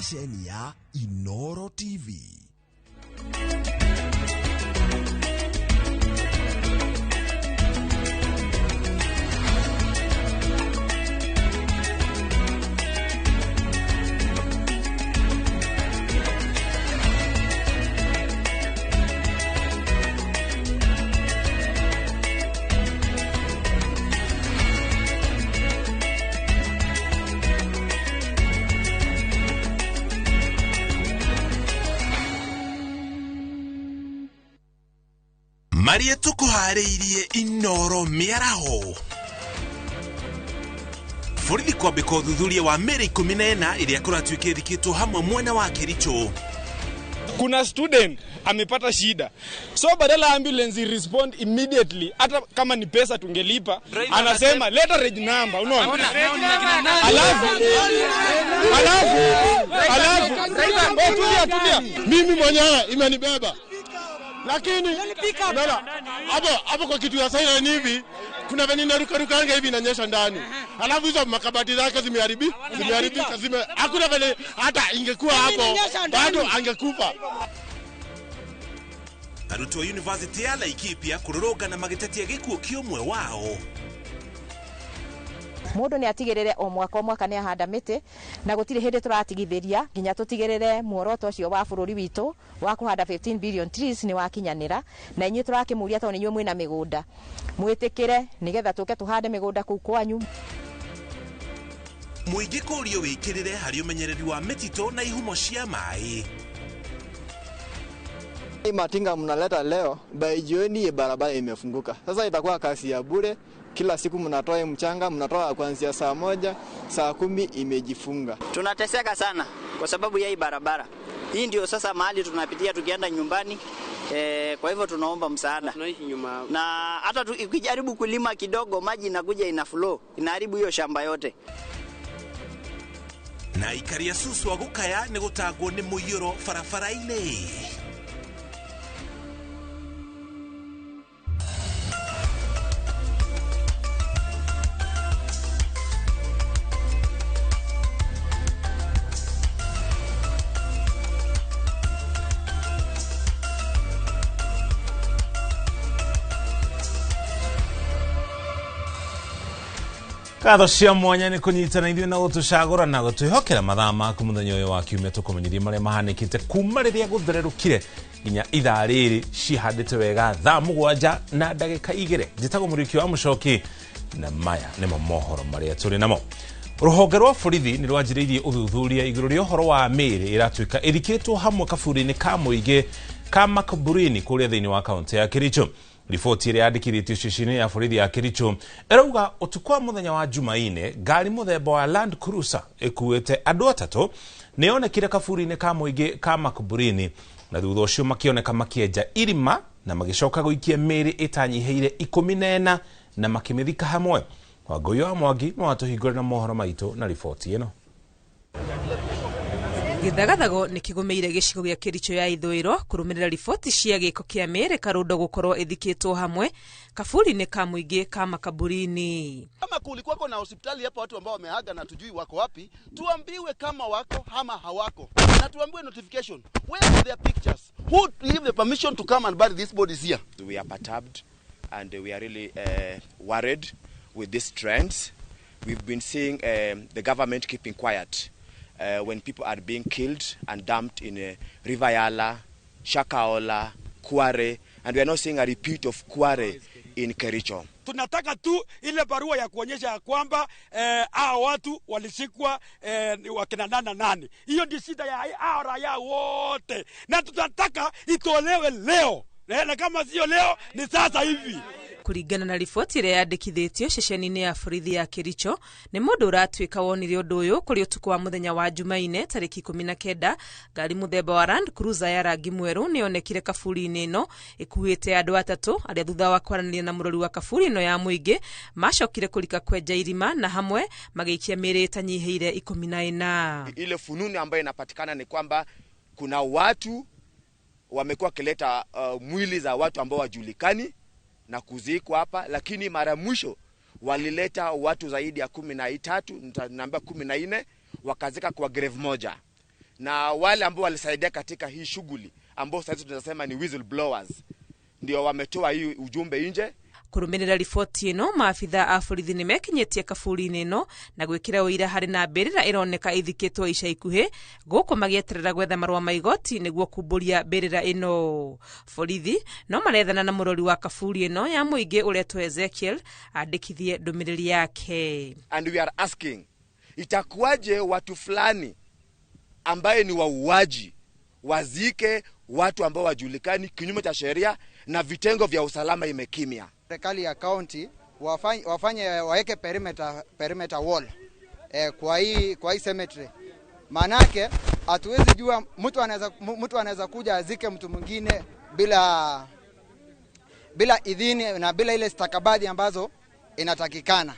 Ceceni ya Inoro TV. Maria tukuharĩirie Inoro mĩaraho. Borithi kwambĩka ũthuthuria wa mĩĩrĩ 14 ĩrĩa kũratuĩka ĩthikĩtwo hamwe mwena wa Kericho. Kuna student amepata shida, so badala ambulance respond immediately, hata kama ni pesa tungelipa, anasema leta reg number, unaona? Alafu tulia, mimi mwenyewe imenibeba. Lakini unaona hapo kwa kitu ya sasa hivi kuna venye inaruka hivi inanyesha ndani. Alafu hizo makabati zake zimeharibika, hakuna vile hata ingekuwa hapo bado angekufa. Arutwo University ya Laikipia kũrũrũngana magĩtetia gĩkuũ kĩa ũmwe wao. Mundu ni atigirire o mwaka ni ahanda miti na gutiri hindi turatigithiria nginya tutigirire muoroto ucio wa bururi witu wa kuhanda 15 billion trees ni wakinyanira na inyuĩ turakimuria tondu inyuĩ mwina migunda mwitikire nigetha tuke tuhande migunda kuu kwanyu. Mũingĩ kũrio wĩkĩrĩre harĩ ũmenyereri wa mĩtitũ na ihumo cia maĩ. Hii matinga mnaleta leo by jioni barabara imefunguka. Sasa itakuwa kasi ya bure. Kila siku mnatoa mchanga, mnatoa kuanzia saa 1, saa 10 imejifunga. Tunateseka sana kwa sababu ya hii barabara. Hii ndio sasa mahali tunapitia tukienda nyumbani. Kwa hivyo tunaomba msaada. Na hata ukijaribu kulima kidogo maji inakuja ina flow, inaharibu hiyo shamba yote. Na ikaria susu agukaya ni gutagwo ni muiyuro barabara-inĩ. Ngatho cia mwanya nĩ kũnyitana ithuĩ na gũtũcagũra na gũtwĩhokera mathaa maku mũthenya ũyũ wa kiumia tũkũmenyithie marĩa mahanĩkĩte kuma rĩrĩa gũthererũkire nginya ithaa rĩrĩ cihandĩte wega thaa 7 na ndagĩka 2. Njĩtagwo Mũriũki wa Mũcoki na maya nĩmo mohoro marĩa tũrĩ namo. Rũhonge rwa borithi nĩ rwanjĩrĩirie ũthuthuria igũrũ rĩa ũhoro wa mĩĩrĩ ĩratuĩka ĩrikĩtwo hamwe kaburi-inĩ ka mũingĩ ka Makaburini kũrĩa thĩinĩ wa kaũntĩ ya Kericho. Riboti ĩrĩa yandĩkithĩtio ceceni ya borithi ya Kericho ĩrauga ũtukũ wa mũthenya wa Jumaine ngari mũthemba wa Land Cruiser ĩkuĩte andũ 3 nĩyonekire kaburi-inĩ ka mũingĩ ka Makaburini na thutha ũcio makĩoneka makĩenja irima na magĩcoka gũikia mĩĩrĩ ĩtanyihĩire 14 na makĩmĩthika hamwe. Wangũi wa Mwangi no atũhingũre na mohoro maitũ na riboti ĩno. Gĩthagathago nĩ kĩgũmĩire gĩcigo gĩa Kericho ya ithũĩro kũrũmĩrĩra riboti cia gĩko kĩa mĩĩrĩ Karundo gũkorwo ĩthikĩtwo hamwe kaburi-inĩ ka mũingĩ ka Makaburini. Kama kulikuwa na hospitali hapa watu ambao wameaga na tujui wako wapi, tuambiwe kama wako ama hawako, na tuambiwe notification, where are their pictures, who give the permission to come and bury these bodies here. We are perturbed and we are really worried with these trends. We've been seeing the government keeping quiet when people are being killed and dumped in River Yala, Shakaola, Kware, and we are not seeing a repeat of Kware in Kericho. Tunataka tu ile barua ya kuonyesha kwamba hao watu walishikwa wakina nana nani. Hiyo ndio shida ya hao raia wote, na tunataka itolewe leo. Na kama sio leo ni sasa hivi. Kũringana na riboti ĩrĩa yandĩkithĩtio ceceni-inĩ ya borithi ya Kericho nĩ mũndũ ũratuĩka wonire ũndũ ũyũ kũrĩ ũtukũ wa mũthenya wa Jumaine tarĩki 19 ngari mũthemba wa Land Cruiser ya rangi mwerũ nĩyonekire kaburi-inĩ ĩno ĩkuĩte andũ 3 arĩa thutha wa kwaranĩria na mũrori wa kaburi ĩno ya mũingĩ macokire kũrika kwenja irima na hamwe magĩikia mĩĩrĩ ĩtanyihĩire 14. Ile fununu ambayo inapatikana ni kwamba kuna watu wamekuwa wakileta mwili za watu ambao wajulikani na kuzikwa hapa, lakini mara mwisho walileta watu zaidi ya 13, namba 14 wakazika kwa grave moja. Na wale ambao walisaidia katika hii shughuli ambao sasa tunasema ni whistleblowers ndio wametoa hii ujumbe nje. Kurumirira riboti ĩno, maabitha a borithi nĩ mekinyĩtie kaburi-inĩ ĩno na gwĩkĩra ũira harĩ na mbĩrĩra ĩroneka ithikĩtwo ica ikuhĩ, gũkũ magĩeterera gwetha marũa ma igoti nĩguo kumbũria mbĩrĩra ĩno. Borithi no marethana na mũrori wa kaburi ĩno ya mũingĩ ũretwo Ezekiel andĩkithie ndũmĩrĩri yake. And we are asking, itakuwaje watu fulani ambaye ni wauaji wazike watu ambao wajulikani kinyume cha sheria na vitengo vya usalama imekimya? Serikali ya county wafanye waweke perimeter wall kwa hii cemetery. Manake hatuwezi jua mtu anaweza kuja azike mtu mwingine bila idhini na bila ile stakabadhi ambazo inatakikana.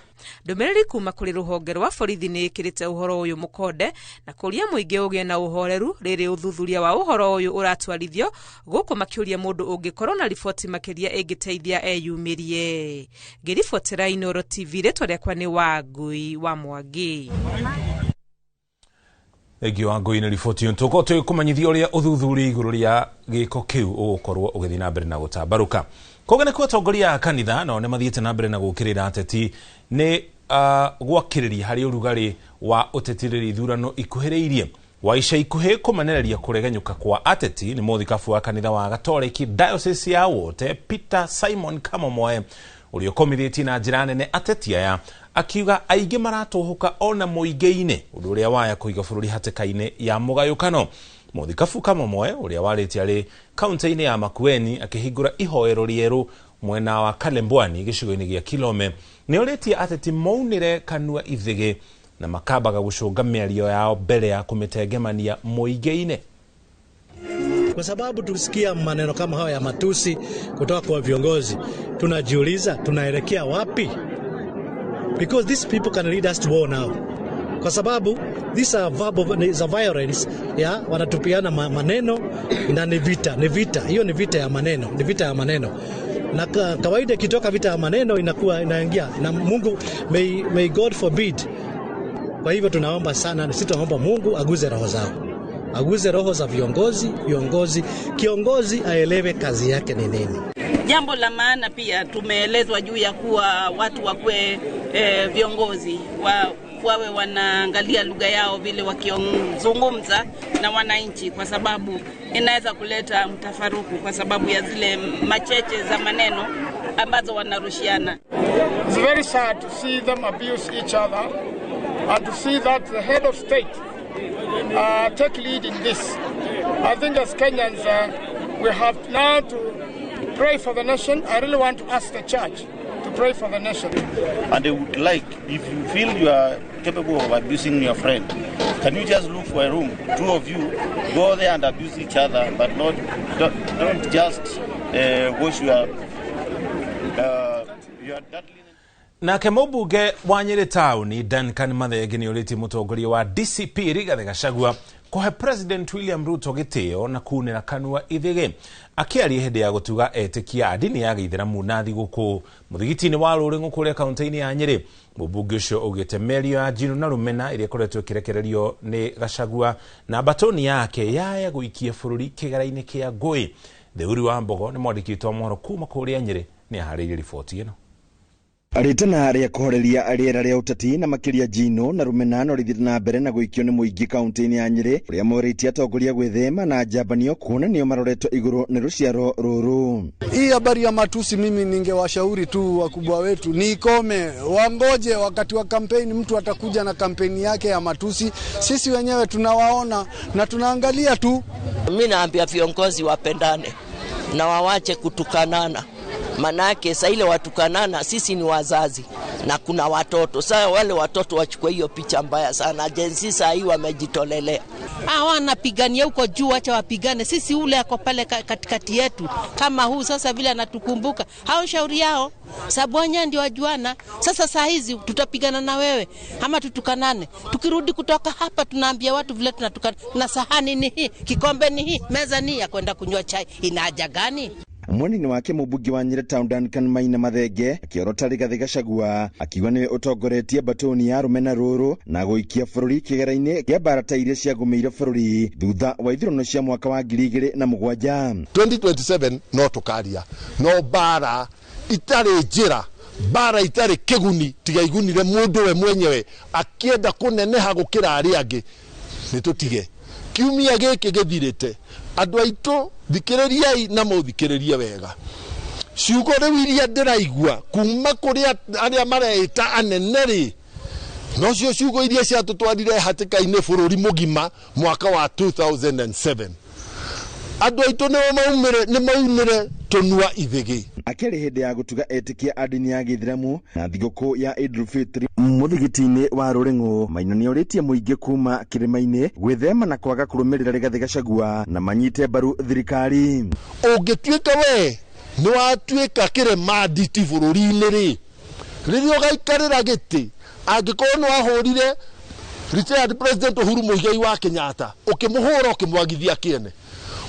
Ndũmĩrĩri kuma kũrĩ rũhonge rwa borithi nĩ ĩkĩrĩte ũhoro ũyũ mũkonde na kũria mũingĩ ũgĩe na ũhoreru rĩrĩ ũthuthuria wa ũhoro ũyũ ũratwarithio, gũkũ makĩũria mũndũ ũngĩkorwo na riboti makĩria ĩngĩteithia eyumĩrie. Ngĩribotera Inooro TV, rĩtwa rĩakwa nĩ Wangui wa Mwangi. Thengiũ Wangui nĩ riboti ĩyo. Tũgũkorwo tũgĩkũmenyithia ũrĩa ũthuthuria igũrũ rĩa gĩko kĩu ũgũkorwo ũgĩthiĩ na mbere na gũtambarũka. Koguo nĩkuo atongoria a kanitha nao nĩ mathiĩte na mbere na gũkĩrĩra ateti nĩ gwakĩrĩria harĩ ũrugarĩ wa ũteti rĩrĩa ithurano ikuhĩrĩirie. Wa ica ikuhĩ kũmenereria kũregenyũka kwa ateti nĩ mũthikabu wa kanitha wa Gatoreki Diocese ya Wote Peter Simon Kamomoe, ũrĩa ũkomithĩtie na njĩra nene ateti aya akiuga aingĩ maratũhũka ona mũingĩ-inĩ, ũndũ ũrĩa waya kũiga bũrũri hatĩka-inĩ ya mũgayũkano. Mũthikabu Kamomoe ũrĩa warĩtie arĩ kaunti-inĩ ya Makueni akĩhingũra ihoero rĩerũ mwena wa Kalembwani gĩcigo-inĩ gĩa Kilome nĩ orĩtie ateti maunĩre kanua ithĩgĩ na makambaga gũcũnga mĩario yao mbere ya kũmĩtengemania mũingĩ-inĩ. Kwa sababu tusikia maneno kama hayo ya matusi kutoka kwa viongozi, tunajiuliza tunaelekea wapi? Because these people can lead us to war now. Kwa sababu these are verbal is a violence, ya wanatupiana maneno na ni vita. Hiyo ni vita ya maneno, ni vita ya maneno. Na kawaida ikitoka vita ya maneno inakuwa inaingia na Mungu, may God forbid. Kwa hivyo tunaomba sana, sisi tunaomba Mungu aguze roho zao. Aguze roho za viongozi, kiongozi aelewe kazi yake ni nini. Jambo la maana pia tumeelezwa juu ya kuwa watu wakuwe viongozi wawe wanaangalia lugha yao vile wakizungumza na wananchi, kwa sababu inaweza kuleta mtafaruku kwa sababu ya zile macheche za maneno ambazo wanarushiana. It's very sad to see them abuse each other and to see that the head of state take lead in this. I think as Kenyans we have now to pray for the nation. I really want to ask the church to pray for the nation. And they would like, if you feel you are capable of abusing your friend, can you just look for a room, two of you, go there and abuse each other, but not don't just wash your dirty. Nake mũmbunge wa Nyĩrĩ taũni Duncan Mathenge nĩ ũrĩtie mũtongoria wa DCP Rigathĩ Gachagua kũhe President William Ruto gĩtĩo na kunĩra kanua ithĩgĩ. Akĩaria hĩndĩ ya gũtuga etĩkia a ndini ya gĩithĩramu na thigũkũ mũthigiti-inĩ wa Rũrĩng'ũ kũrĩa kaunti-inĩ ya Nyĩrĩ, mũmbunge ũcio augĩte mĩario ya njino na rũmena ĩrĩa ĩkoretwo ĩkĩrekererio nĩ Gachagua na mbatoni yake yaya gũikia bũrũri kĩgera-inĩ kĩa ngũĩ. Theuri wa Mbogo nĩ mwandĩki witũ wa mohoro kuma kũrĩa Nyĩrĩ nĩ aharĩirie riboti ĩno. Rĩtana rĩa kũhoreria rĩera rĩa ũteti na makĩria njino na rũmena no rĩthiĩte na mbere na gũikio nĩ mũingĩ kaunti-inĩ ya Nyĩrĩ, ũrĩa morĩtie atongoria gwĩthema na njambanio kuona nĩo maroretwo igũrũ nĩ rũciaro rũrũ. Hii habari ya matusi, mimi ningewashauri tu wakubwa wetu ni ikome, wangoje wakati wa kampeni, mtu atakuja na kampeni yake ya matusi. Sisi wenyewe tunawaona na tunaangalia tu. Mimi naambia viongozi wapendane na wawache kutukanana. Manake saa ile watukanana, sisi ni wazazi na kuna watoto. Sasa wale watoto wachukue hiyo picha mbaya sana. Jenzi saa hii wamejitolelea. Wanapigania huko juu, acha wapigane. Sisi ule ako pale katikati yetu. Kama huu sasa vile anatukumbuka. Hao shauri yao, sababu wenyewe ndio wajuana. Sasa saa hizi tutapigana na wewe ama tutukanane. Tukirudi kutoka hapa tunaambia watu vile tunatukana. Na sahani ni hii, kikombe ni hii, meza ni ya kwenda kunywa chai. Ina haja gani? Mwena-inĩ wake mũmbunge wa Nyĩrĩ Town Duncan Maina Mathenge akĩorota Rigathĩ Gachagua akiuga nĩwe ũtongoretie mbatũni ya rũmena rũrũ na gũikia bũrũri kĩgera-inĩ kĩa mbara ta iria ciagũmĩire bũrũri thutha wa ithurano cia mwaka wa 2007. 2027 no tũkaria no mbara itarĩ njĩra, mbara itarĩ kĩguni tiga igunire mũndũ we mwenyewe akĩenda kũneneha gũkĩra arĩa angĩ, nĩ tũtige. Kiumia gĩkĩ gĩthirĩte, andũ aitũ thikĩrĩriai na mũthikĩrĩrie wega. Ciugo rĩu iria ndĩraigua kuma kũrĩ arĩa mareĩta anene rĩ, nocio ciugo iria ciatũtwarire hatĩka-inĩ bũrũri mũgima mwaka wa 2007. Andũ aitũ nĩ maumĩre tũnua ithĩgĩ. Akĩrĩ hĩndĩ ya gũtuga etĩkia a ndini ya gĩithĩramu na thigũkũ ya Idul Fitri mũthigiti-inĩ wa Rũrĩng'ũ, Maina nĩorĩtie mũingĩ kuma kĩrĩma-inĩ gwĩthema na kwaga kũrũmĩrĩra Rigathĩ Gachagua na manyite mbaru thirikari. Ũngĩtuĩka we nĩ watuĩka kĩrema nditi bũrũri-inĩ rĩ, rĩrĩa ũgaikarĩra gĩtĩ, angĩkorwo nĩ wahũrire retired President Uhuru Muigai wa Kenyatta, ũkĩmũhũra ũkĩmwagithia kĩene,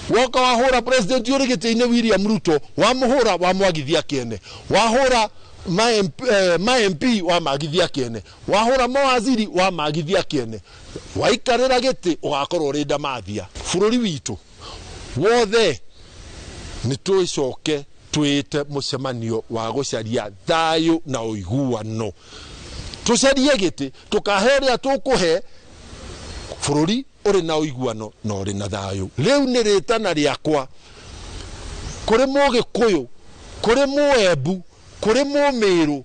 woka wahũra President ũrĩ gĩtĩ-inĩ William Ruto, wamũhũra wamwagithia kĩene, wahũra ma MP wamagithia kĩene, wahũra mawaziri wamagithia kĩene, waikarĩra gĩtĩ ũgakorwo ũrĩ ndamathia. Bũrũri witũ wothe nĩ twĩcoke twĩte mũcemanio wa gũcaria thayũ na ũiguano, tũcarie gĩtĩ tũkahe ũrĩa tũkũhe bũrũri ũrĩ na ũiguano na ũrĩ na thayũ. Rĩu nĩ rĩtana rĩakwa kũrĩ Mũgĩkũyũ, kũrĩ Mũembu, kũrĩ Mũmĩrũ,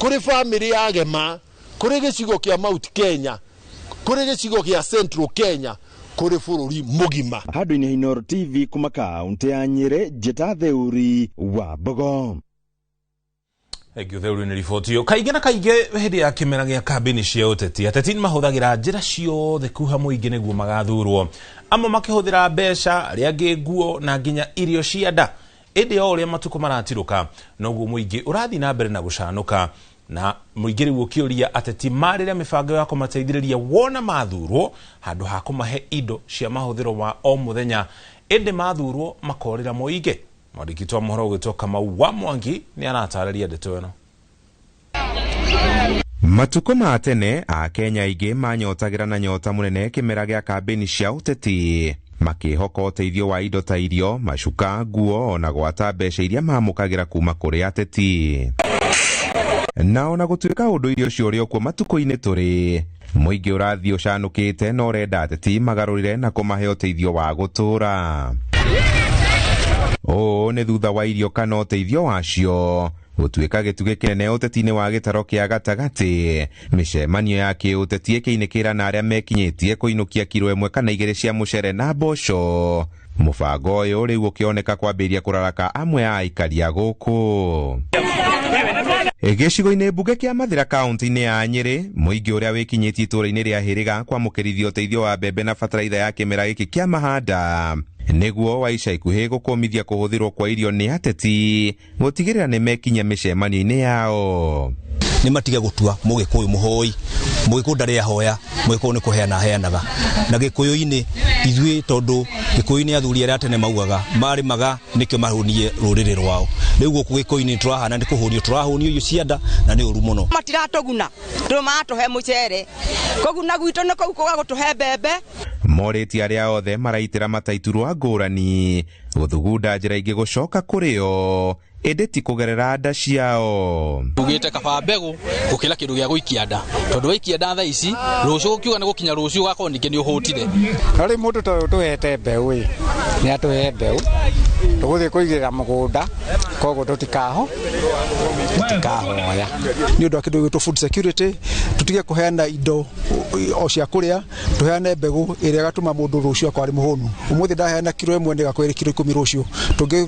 kũrĩ bamĩrĩ ya Gema, kũrĩ gĩcigo kĩa Mount Kenya, kũrĩ gĩcigo gĩa Central Kenya, kũrĩ bũrũri mũgima. Handũ-inĩ Inooro TV kuma kaũntĩ ya Nyĩrĩ, Njĩta Theuri wa Mbogo. Thengiũ Theuri nĩ riboti ĩyo. Kaingĩ na kaingĩ hĩndĩ ya kĩmera gĩa kambĩini cia ũteti, ateti nĩ mahũthagĩra njĩra ciothe kuha mũingĩ nĩguo magathurwo, amwe makĩhũthĩra mbeca, arĩa angĩ nguo na nginya irio cia nda. Ĩndĩ o ũrĩa matukũ maratirũka noguo mũingĩ ũrathiĩ na mbere na gũcanũka, na mũingĩ rĩu ũkĩũria ateti marĩre mĩbango ya kũmateithĩrĩria wona mathurwo handũ ha kũmahe indo cia mahũthĩro wa o mũthenya, ĩndĩ mathurwo makorĩra mũingĩ. Mwandĩki wa mohoro ũgĩtwo Kamau wa Mwangi nĩ aratarĩria ndeto ĩno. Matukũ ma tene Akenya aingĩ manyotagĩra na nyota mũnene kĩmera gĩa kambĩini cia ũteti, makĩhoka ũteithio wa indo ta irio, macuka, nguo ona gwata mbeca iria mamũkagĩra kuma kũrĩ ateti. Na ona gũtuĩka ũndũire ũcio ũrĩ okuo matukũ-inĩ tũrĩ, mũingĩ ũrathiĩ ũcanũkĩte na ũrenda ateti magarũrĩre na kũmahe ũteithio wa gũtũũra. Ũũ nĩ thutha wa irio kana ũteithio wacio gũtuĩka gĩtugĩ kĩnene ũteti-inĩ wa gĩtaro kĩa gatagatĩ, mĩcemanio ya kĩũteti ĩkĩinĩkĩra na arĩa mekinyĩtie kũinũkia kiro 1 kana 2 cia mũcere na mboco. Mũbango ũyũ rĩu ũkĩoneka kwambĩrĩria kũraraka amwe a aikari a gũkũ. Gĩcigo-inĩ mbunge kĩa Mathĩra kaũntĩ-inĩ ya Nyĩrĩ, mũingĩ ũrĩa wĩkinyĩtie itũũra-inĩ rĩa Hĩrĩga kwamũkĩrithia ũteithio wa mbembe na bataraitha ya kĩmera gĩkĩ kĩa mahanda nĩguo wa ica ikuhĩ gũkũmithia kũhũthĩrwo kwa irio nĩ ateti gũtigĩrĩra nĩ mekinyia mĩcemanio-inĩ yao. Nĩ matige gũtua Mũgĩkũyũ mũhoi, Mũgĩkũyũ ndarĩ ahoya, Mũgĩkũyũ nĩ kũheana aheanaga. Na Gĩkũyũ-inĩ ithuĩ tondũ Gĩkũyũ-inĩ athuri arĩa tene maugaga marĩmaga nĩkĩo mahũnie rũrĩrĩ rwao. Rĩu gũkũ Gĩkũyũ-inĩ tũrahana nĩ kũhũnio tũrahũnio irio cia nda na nĩ ũru mũno. Matiratũguna, tondũ maratũhe mũcere, kũguna gwitũ nĩ kũu kũga gũtũhe mbembe. Morĩtie arĩa othe maraitĩra mataiturwa ngũrani gũthugunda njĩra ingĩ gũcoka kũrĩo ĩndĩ ti kũgerera nda ciao. Tugĩte kaba mbegũ gũkĩra kĩndũ gĩa gũikia nda, tondũ waikia nda thaa ici rũciũ ũkiuga nĩ gũkinya rũciũ ũgakorwo ningĩ nĩ ũhũtire. No rĩu mũndũ ta ũyũ tũhete mbeũ ĩ, nĩ atũhe mbeũ tũgũthiĩ kũigĩrĩra mũgũnda, koguo tũtikahoya. Nĩ ũndũ wa kĩndũ gĩgwĩtwo food security, tũtige kũheana indo o cia kũrĩa, tũheane mbegũ ĩrĩa ĩgatũma mũndũ rũciũ akorwo arĩ mũhũnu. Ũmũthĩ ndaheana kiro 1 nĩgakorwo ĩrĩ kiro 10 rũciũ.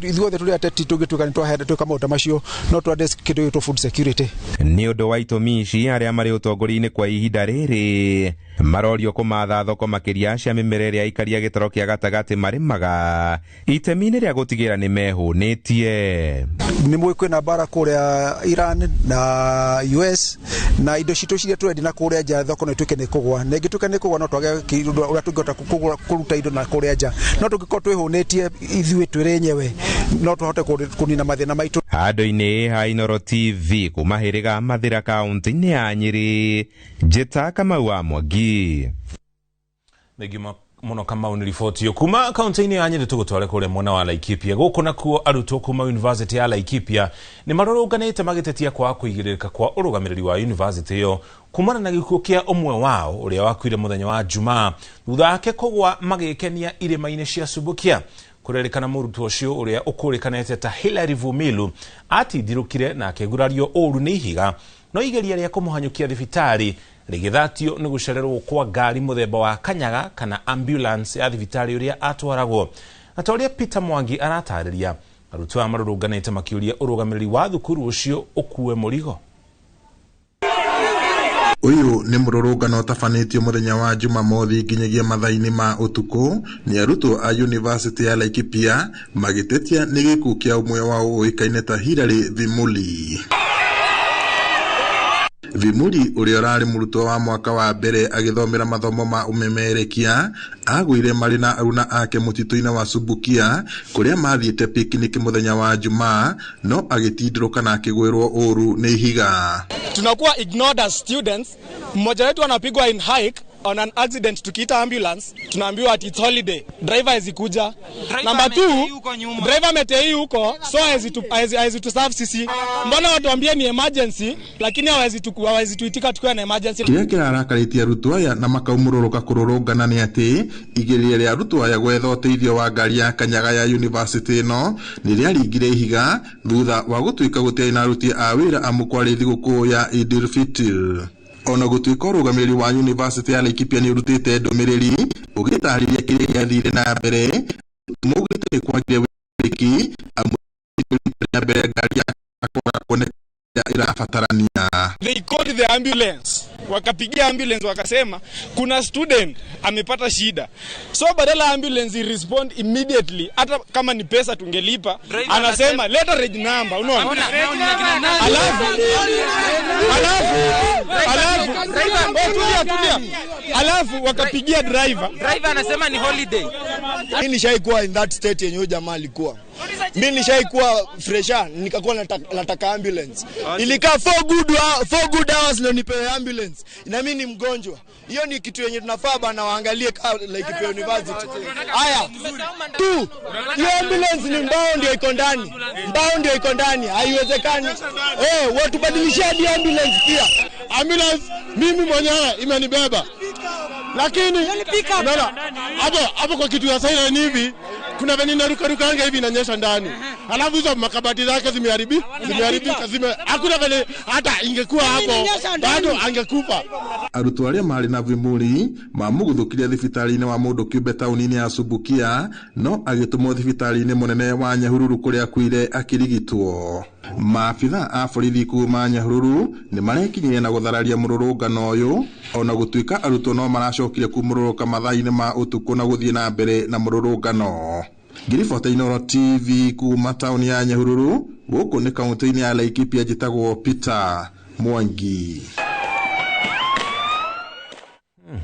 Ithuothe tũrĩ ateti tũngĩtuĩka nĩ twaheana twĩka maũndũ macio, no tũ address kĩndũ gĩgwĩtwo food security. Nĩ ũndũ wa itũmi ici arĩa marĩ ũtongoria-inĩ kwa ihinda rĩrĩ marorio kũmatha thoko makĩria cia mĩmera ĩrĩa aikaria gĩtaro kĩa gatagatĩ marĩmaga itemi-inĩ rĩa gũtigĩrĩra nĩ mehũnĩtie. Nĩ mũĩ kwĩna mbara kũrĩa Iran na US, na indo citũ ciria tũrendia na kũrĩa nja thoko no ĩtuĩke nĩ kũgwa, na ĩngĩtuĩka nĩ kũgwa no twage ũrĩa tũngĩhota kũruta indo na kũrĩa nja. No tũngĩkorwo twĩhũnĩtie ithuĩ twĩrĩ enyewe, No tũhote kũnina mathĩna maitũ. Handũ-inĩ ha Inooro TV kuma hĩrĩga Mathĩra kaũntĩ-inĩ ya Nyĩrĩ, njĩta Kamau wa Mwangi. Thengiũ muno Kamau nĩ riboti ĩyo kuma kaunti-inĩ ya Nyĩrĩ. Tũgũtware kũrĩa mwena wa Laikipia. Gũkũ nakuo arutwo kuma University ya Laikipia nĩ marũrũnganĩte magĩtetia kwaga kũigĩrĩrĩka kwa ũrũgamĩrĩri wa university ĩyo kumana na gĩkuũ kĩa ũmwe wao ũrĩa wakuire mũthenya wa Jumaa thutha wake kũgwa magĩkenia irĩma-inĩ cia Subukia. Kũrerĩkana mũrutwo ũcio ũrĩa ũkũrĩkanĩte ta Hilary Vumilu atindirũkire na akĩgurario ũru nĩ ihiga, no igeria rĩa kũmũhanyũkia thibitarĩ rĩgĩthatio nĩ gũcererwo kwa ngari mũthemba wa kanyaga kana ambulance ya thibitarĩ ũrĩa atwaragwo. Na ta ũrĩa Peter Mwangi aratarĩria, arutwo aya marũrũnganĩte makĩũria ũrũgamĩrĩri wa thukuru ũcio ũkue mũrigo. Ũyũ nĩ mũrũrũngano ũtabanĩtio mũthenya wa Jumamothi nginyagia mathaa-inĩ ma ũtukũ nĩ arutwo a University ya Laikipia magĩtetia nĩ gĩkuũ kĩa ũmwe wao ũĩkaine ta Hilary Vimuli. Vimuli ũrĩa ũrarĩ mũrutwo wa mwaka wa mbere agĩthomera mathomo ma ũmemerekia agũire marĩ na aruna ake mũtitũ-inĩ wa Subukia kũrĩa mathiĩte picnic mũthenya wa Jumaa, no agĩtindĩrũka na akĩgwĩrwo ũru nĩ ihiga. Tunakuwa ignored as students. Mmoja wetu anapigwa in hike on an accident, tukiita ambulance tunaambiwa ati it's holiday, driver hawezi kuja. Number 2, driver ametei huko, so hawezi tu serve sisi. Mbona watuambie ni emergency lakini hawezi tuitika tukiwa na emergency? Kĩrĩa kĩrarakarĩtie arutwo aya na makaumũrũrũka kũrũrũngana nĩ atĩ igeria rĩa arutwo aya gwetha ũteithio wa ngari ya kanyaga ya university ĩno nĩ rĩaringire ihiga thutha wa gũtuĩka gũtiarĩ na aruti a wĩra amu kwarĩ thigũkũ ya Idil Fitr. Ona gũtuĩka ũrũgamĩrĩri wa University ya Laikipia nĩ ũrutĩte ndũmĩrĩri ũgĩtarĩria kĩrĩa gĩathire na mbere, maugĩte nĩ kwagire wĩki amu rĩa mbere ngari ya kwaga kuoneka irabatarania. They called the ambulance, wakapigia ambulance wakasema kuna student amepata shida, so badala ambulance respond immediately, hata kama ni pesa tungelipa, anasema leta reg number, unaona? Alafu wakapigia driver anasema ni holiday. Mimi nishaikuwa in that state yenye jamaa alikuwa. Mimi nishaikuwa fresha, nikakuwa nataka ambulance. Ilikaa 4 good hours ndio nipewe ambulance. Na mimi ni mgonjwa. Hiyo ni kitu yenye tunafaa bana waangalie like university. Haya, tu hiyo ambulance ni mbao ndio iko ndani. Mbao ndio iko ndani, haiwezekani. Watu badilishia hadi ambulance pia. Ambulance mimi mwenyewe imenibeba. Lakini unaona hapo kwa kitu ya siren hivi kuna venye inaruka hivi inanyesha ndani. Alafu hizo makabati zake zimeharibika, hakuna vile hata ingekuwa hapo bado angekufa. Arutwo arĩa marĩ na Vimuli mamũgũthũkirie thibitarĩ-inĩ wa mũndũ kĩũmbe taũni-inĩ ya Subukia, no agĩtũmwo thibitarĩ-inĩ mũnene wa Nyahururu kũrĩa akuire akĩrigitwo. Maabitha a borithi kuma Nyahururu nĩ marekinyirie na gũthararia mũrũrũngano ũyũ, ona gũtuĩka arutwo no maracokire kumũrũrũka mathaa-inĩ ma ũtukũ na gũthiĩ na mbere na mũrũrũngano. Ngiribota Inooro TV kuma taũni ya Nyahururu, gũkũ nĩ kaũntĩ-inĩ ya Laikipia, njĩtagwo Peter Mwangi.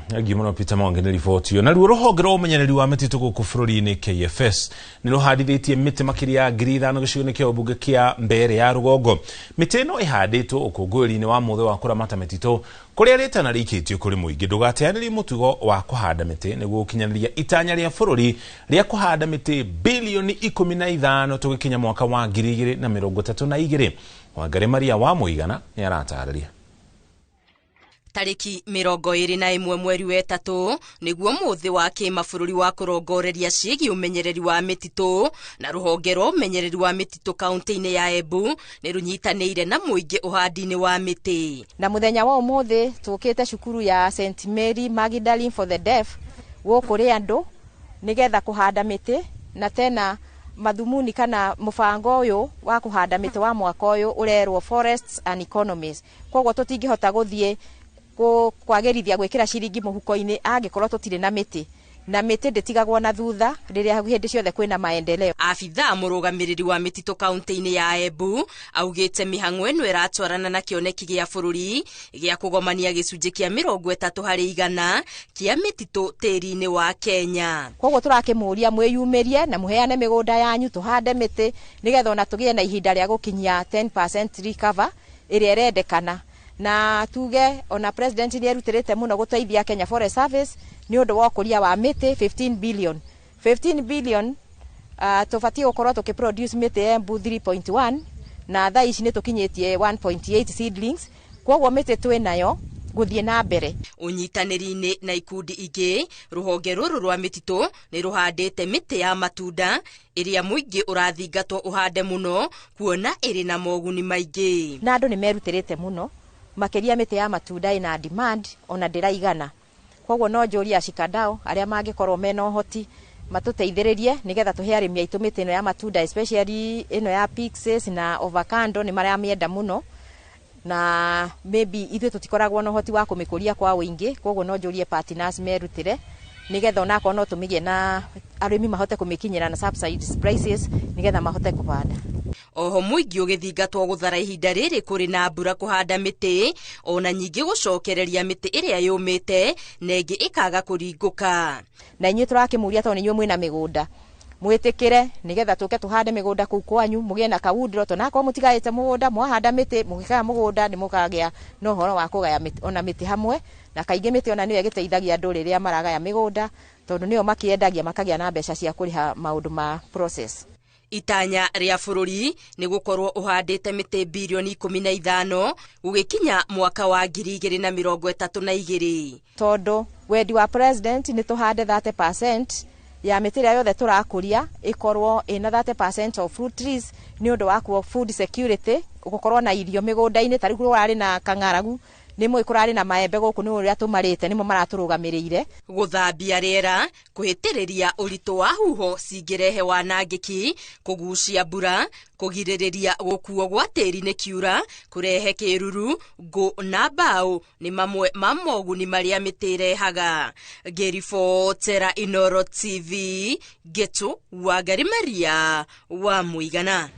Thengiũ mũno Peter Mwangi nĩ riboti ĩyo. Naruo rũhonge rwa ũmenyereri wa mĩtitũ gũkũ bũrũri-inĩ KFS nĩ rũhandithĩtie mĩtĩ makĩria ya 5,000 gĩcigo-inĩ kĩa ũmbunge kĩa Mbeere ya rũgongo. Mĩtĩ ĩno ĩhandĩtwo ũkũngũĩri-inĩ wa mũthĩ wa kũramata mĩtitũ kũrĩa rĩtana rĩikĩtio kũrĩ mũingĩ ndũgateanĩrie mũtugo wa kũhanda mĩtĩ nĩguo gũkinyanĩria itanya rĩa bũrũri rĩa kũhanda mĩtĩ bilioni 15 tũgĩkinya mwaka wa 2032. Wangari Maria wa Mũigana nĩ aratarĩria. Tariki 21 mweri wa 3 niguo muthi wa kĩmabũrũri wa kũrongoreria ciĩgiĩ ũmenyereri wa mĩtitũ na rũhonge rwa ũmenyereri wa mĩtitũ kaunti-inĩ ya Embu nĩ rũnyitanĩire na mũingĩ ũhandi-inĩ wa mĩtĩ. Na mũthenya wa ũmũthĩ tũkĩte cukuru ya St Mary Magdalene for the Deaf gũkũ Rĩandũ nĩgetha kũhanda mĩtĩ, na tena mathumuni kana mũbango ũyũ wa kũhanda mĩtĩ wa mwaka ũyũ ũrerwo Forests and Economies. Koguo tũtingĩhota gũthiĩ kwagĩrithia gwĩkĩra ciringi mũhuko-inĩ angĩkorwo tũtirĩ na mĩtĩ. Na mĩtĩ ndĩtigagwo na thutha rĩrĩa hĩndĩ ciothe kwĩna maendeleo. Abithaa mũrũgamĩrĩri wa mĩtitũ kaunti-inĩ ya Embu augĩte mĩhang'o ĩno ĩratwarana na kĩoneki gĩa bũrũri gĩa kũgomania gĩcunjĩ kĩa 30% kĩa mĩtitũ tĩri-inĩ wa Kenya. Koguo tũrakĩmũria mwĩyumĩrie na mũheane mĩgũnda yanyu tũhande mĩtĩ nĩgetha ona tũgĩe na ihinda rĩa gũkinyia 10% recover ĩrĩa ĩrendekana. Na tuge ona president nĩ erutĩrĩte mũno gũteithia Kenya Forest Service nĩ ũndũ wa ũkũria wa mĩtĩ 15 billion 15 billion. Tũbatiĩ gũkorwo tũkĩproduce mĩtĩ Embu 3.1 na thaa ici nĩ tũkinyĩtie 1.8 seedlings, koguo mĩtĩ twĩ nayo gũthiĩ na mbere. Ũnyitanĩri-inĩ na ikundi ingĩ, rũhonge rũrũ rwa mĩtitũ nĩ rũhandĩte mĩtĩ ya matunda ĩrĩa mũingĩ ũrathingatwo ũhande mũno kuona ĩrĩ na moguni maingĩ. Na andũ nĩ merutĩrĩte mũno makĩria mĩtĩ ya matunda ĩna demand ona ndĩraigana, koguo no njũrie ashikadau arĩa mangĩkorwo mena ũhoti matũteithĩrĩrie nĩgetha tũhe arĩmi aitũ mĩtĩ ĩno ya matunda, especially ĩno ya pixies na avocado nĩ maramĩenda mũno, na maybe ithuĩ tũtikoragwo na ũhoti wa kũmĩkũria kwa ũingĩ, koguo no njũrie partners merutĩre nĩgetha onakorwo no tũmĩgĩe na arĩmi mahote kũmĩkinyĩra na subsidized prices nĩgetha mahote kũhanda. Oho mũingĩ ũgĩthingatwo gũthara ihinda rĩrĩ kũrĩ na mbura kũhanda mĩtĩ ona nyingĩ gũcokereria mĩtĩ ĩrĩa yũmĩte na ĩngĩ ĩkaga kũringũka. Na inyuĩ tũrakĩmũria tondũ inyuĩ mwĩna mĩgũnda mwĩtĩkĩre nĩgetha tũke tũhande mĩgũnda kũu kwanyu mũgĩe na kaundro, to nakorwo mũtigaĩte mũgũnda mwahanda mĩtĩ mũgĩkaya mũgũnda nĩ mũkagĩa na ũhoro wa kũgaya ona mĩtĩ hamwe, na kaingĩ mĩtĩ ona nĩyo ĩgĩteithagia andũ rĩrĩa maragaya mĩgũnda tondũ nĩyo makĩendagia makagĩa na mbeca cia kũrĩha maũndũ ma process. Itanya rĩa bũrũri nĩ gũkorwo ũhandĩte mĩtĩ birioni 15 gũgĩkinya mwaka wa 2032. Tondũ wendi wa president nĩ tũhande 30% ya mĩtĩ ĩrĩa yothe tũrakũria ĩkorwo ĩna 30% of fruit trees nĩ ũndũ wa food security, gũkorwo na irio mĩgũnda-inĩ. Ta rĩu kũrarĩ na kang'aragu, nĩ mũĩ kũrarĩ na maembe gũkũ nĩ ũrĩa tũmarĩte nĩmo maratũrũgamĩrĩire. Gũthambia rĩera, kũhĩtĩrĩria ũritũ wa huho cingĩrehe wanangĩki, kũgucia mbura, kũgirĩrĩria gũkuo gwa tĩri nĩ kiura, kũrehe kĩruru, ngũ na mbaũ nĩ mamwe ma moguni marĩa mĩtĩ ĩrehaga. Ngĩribotera Inooro TV, Ngĩtũ Wangari Maria wa Mũigana.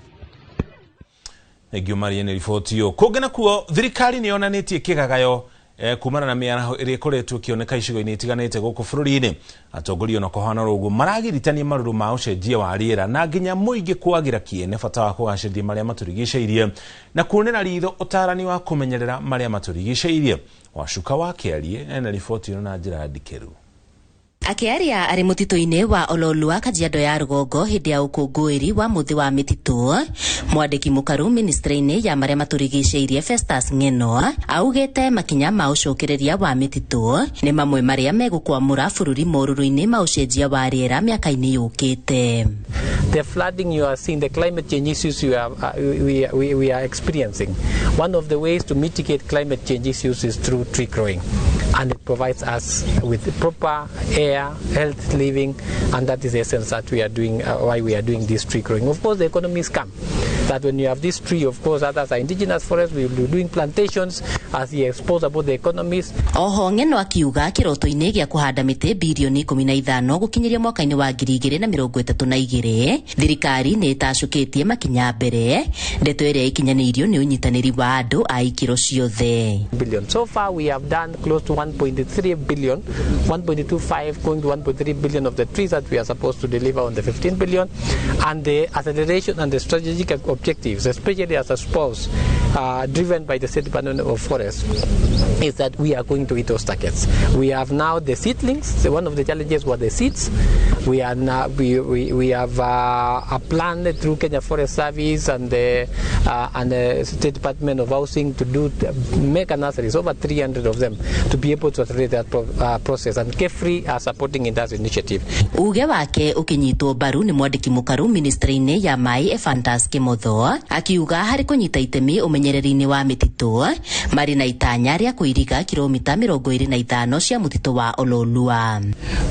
Thengiũ Maria nĩ riboti ĩyo. Kũngĩ nakuo thirikari nĩ yonanĩtie kĩgagayo kumana na mĩaraho ĩrĩa ĩkoretwo ĩkĩoneka icigo-inĩ itiganĩte gũkũ bũrũri-inĩ. Atongoria ona kũhana ũguo maragiritania marũrũ ma ũcenjia wa rĩera na nginya mũingĩ kwagĩra kĩene bata wa kũgacĩrithia marĩa matũrigicĩirie na kuonera ritho ũtarani wa kũmenyerera marĩa matũrigicĩirie. Wacuka wa Kĩarie ena riboti ĩno na njĩra ndikĩru. Akĩaria arĩ mũtitũ-inĩ wa Ololua Kajiado ya rũgongo hĩndĩ ya ũkũngũĩri wa mũthĩ wa mĩtitũ, mwandĩki mũkaru ministry-inĩ ya marĩa matũrigicĩirie Festus Ng'eno augĩte makinya ma ũcokereria wa mĩtitũ nĩ mamwe marĩa megũkwamũra bũrũri morũrũ-inĩ ma ũcenjia wa rĩera mĩaka-inĩ yũkĩte. The flooding you are seeing, the climate change issues you are, we are experiencing. One of the ways to mitigate climate change issues is through tree growing, and it provides us with proper air, health living, and that is the essence that we are doing, why we are doing this tree growing. Of course, the economies come. That when you have this tree, of course, others are indigenous forests, we will be doing plantations as he exposed about the economies. Oho Ng'eno akiuga kĩroto-inĩ gĩa kũhanda mĩtĩ birioni 15 gũkinyĩria mwaka-inĩ wa 2032 thirikari nĩ ĩtacũkĩtie makinya mbere, ndeto ĩrĩa ĩkinyanĩirio nĩ ũnyitanĩri wa andũ a ikĩro ciothe. Billion. So far we have done close to 1.3 billion, 1.25 going to 1.3 billion of the trees that we are supposed to deliver on the 15 billion, and the acceleration and the strategic objectives, especially as a spouse driven by the State Department of Forests, is that we are going to hit those targets. We have now the seedlings. So one of the challenges were the seeds. We are now we have a plan through Kenya Forest Service and the State Department of Housing to do mega nurseries, over 300 of them, to be able to accelerate that process. And KEFRI are supporting in that initiative. Uge wake ukinyitwo mbaru ni mwandĩki mũkaru ministry-inĩ ya maĩ Ephantus Kimotho akiuga harĩ kũnyita itemi. ũmenyereri-inĩ wa mĩtitũ marĩ na itanya rĩa kũiriga kilomita 25 cia mũtitũ wa Ololua.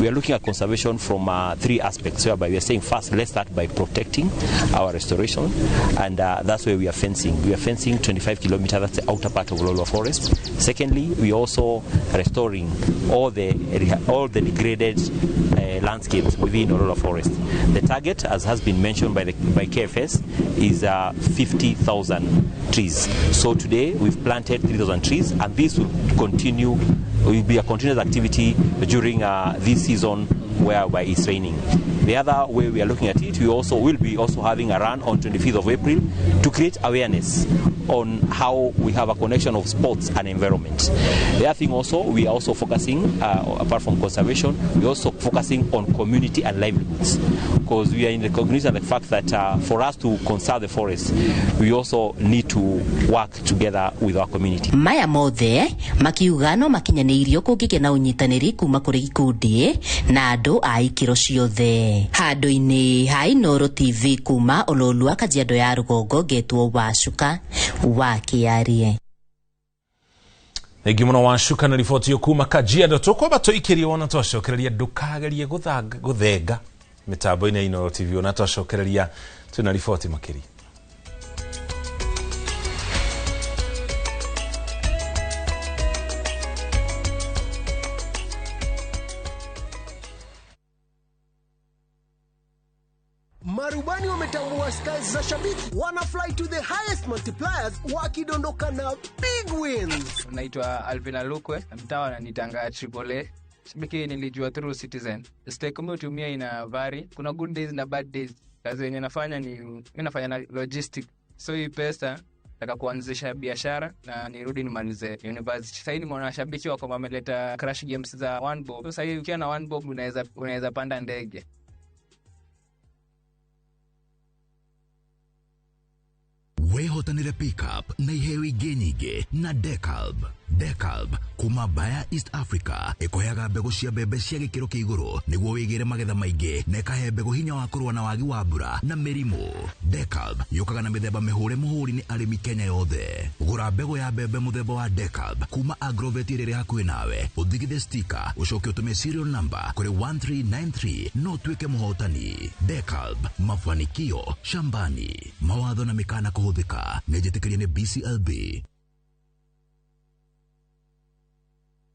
We are looking at conservation from three aspects, whereby we are saying first, let's start by protecting our restoration, and that's where we are fencing. We are fencing 25 kilometers, that's the outer part of Ololua Forest. Secondly, we are also restoring all the degraded landscapes within Ololua Forest. The target, as has been mentioned by KFS, is 50,000 trees. So today we've planted 3,000 trees, and this will continue, will be a continuous activity during this season whereby it's raining. The other way we are looking at it, we also will be also having a run on 25th of April to create awareness on how we have a connection of sports and environment. The other thing also, we are also focusing, apart from conservation, we are also focusing on community and livelihoods, because we are in recognition of the fact that for us to conserve the forest, we also need to work together with our community. Maya mothe makiuga no makinyanĩirio kũngĩgĩa na ũnyitanĩri kuma kũrĩ ikundi na andũ a ikĩro ciothe. Handũ-inĩ ha Inooro TV kuma Ololua, Kajiado ya Rũgongo, ngetwo Wacuka wa Kĩarie. Thengiũ mũno Wacuka na riboti kuma Kajiado. Tũkwamba tũikĩrie wona twacokereria ndũkagerie gũthenga mĩtambo-inĩ ya Inooro TV, ona twacokereria twĩna riboti makĩria. Marubani wametambua styles za shabiki, wana fly to the highest multipliers wakidondoka na big wins. Naitwa Alvin Alukwe, mtaa wananitanga AAA. Shabiki nilijua through Citizen. Stake umetumia ina vary, kuna good days na bad days. Kazi yenye nafanya ni mimi nafanya na logistic. So hii pesa nataka kuanzisha biashara na nirudi nimalize university. Sasa hivi nimeona shabiki wako wameleta crash games za one bob. So sasa hivi ukiwa na one bob unaweza panda ndege. Wehotanire pickup na iheo ingĩ nyingĩ na Decalb. Decalb kuma Bayer East Africa ĩkũheaga mbegũ cia mbembe cia gĩkĩro kĩa igũrũ nĩguo wĩgĩre magetha maingĩ na ĩkahe mbegũ hinya wa kũrũa na wagi wa mbura na mĩrimũ. Decalb yũkaga na mĩthemba mĩhũre mũhũri nĩ arĩmi Kenya yothe. Gũra mbegũ ya mbembe mũthemba wa Decalb kuma Agrovet ĩrĩa ĩrĩ hakuhĩ nawe, ũthigithe stika, ũcoke ũtũme serial number kũrĩ 1393 no ũtuĩke mũhotani. Decalb, mafanikio shambani. Mawatho na mĩkana kũhũthĩka nĩ njĩtĩkĩrie nĩ BCLB.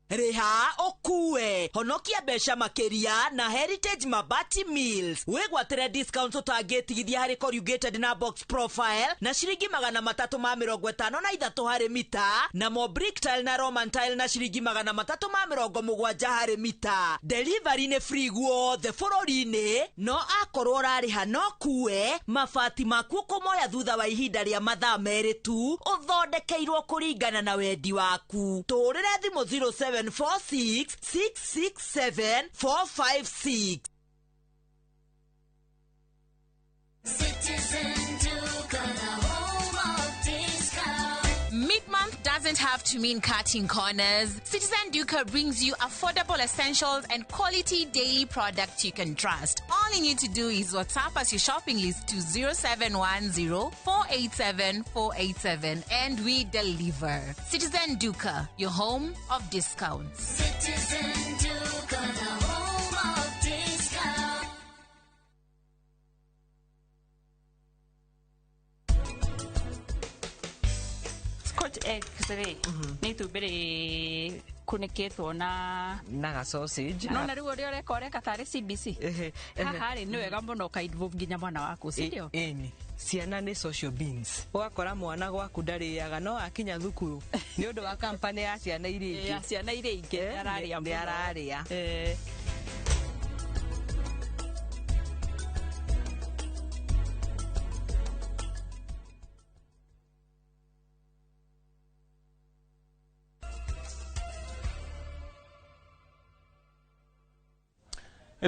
Rĩha ũkue honokia mbeca makĩria na Heritage Mabati Mills. Wĩgwatĩre discount ũtangĩtigithia harĩ corrugated na box profile na ciringi 353 harĩ mita, na mo brick tile na Roman tile na ciringi 370 harĩ mita. Delivery nĩ free guothe bũrũri-inĩ, no akorwo ũrarĩha no kue mabati maku ũkũmoya thutha wa ihinda rĩa mathaa 2 tu, ũthondekeirwo kũringana na wendi waku. Tũhũrĩre thimũ 07 746 667 456. Citizen Duka, the home of discount. Mid-month doesn't have to mean cutting corners. Citizen Duka brings you affordable essentials and quality daily products you can trust. All you need to do is WhatsApp us your shopping list to 0710 487 487 and we deliver. Citizen Duka, your home of discounts. Citizen Duka, the home of discounts. Scotch eggs rĩ nĩ itumbĩ rĩkunĩkĩtwo na ga sausage. No na rĩu ũrĩa ũreka ũreka tarĩ CBC. Haha rĩ nĩ wega mũno ũka involve nginya mwana waku, si ndio? Ĩni ciana nĩ social beings. Ũgakora mwana gwaku ndarĩaga no akinya thukuru nĩ ũndũ wa kampani ya ciana iria ingĩ. Ya ciana iria ingĩ nĩ ararĩa.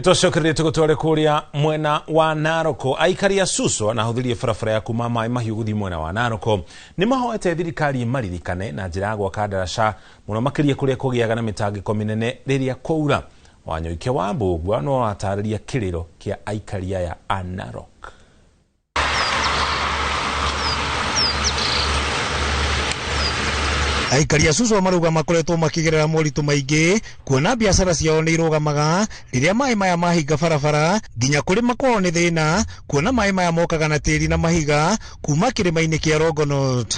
Twacokererie tũgũtware kũrĩa mwena wa Naroko. Aikari a Suswa na ahũthĩri a barabara ya kuma maĩ mahiũ gũthiĩ mwena wa Naroko nĩ mahoete thirikari maririkane na njĩra ya gwaka ndaraca mũno makĩria kũrĩa kũgĩaga na mĩtangĩko mĩnene rĩrĩa kwaura. Wanyoike wa Mbũgua no atarĩria kĩrĩro kĩa aikari aya a Narok. Aikari a Suswa marauga makoretwo makigerera moritũ maingĩ kuona biacara ciao nĩ irũgamaga rĩrĩa maĩ maya mahinga barabara nginya kũrĩma kwao nĩ thĩna kuona maĩ maya mokaga na tĩri na mahiga kuma kĩrĩma-inĩ kĩa Longonot.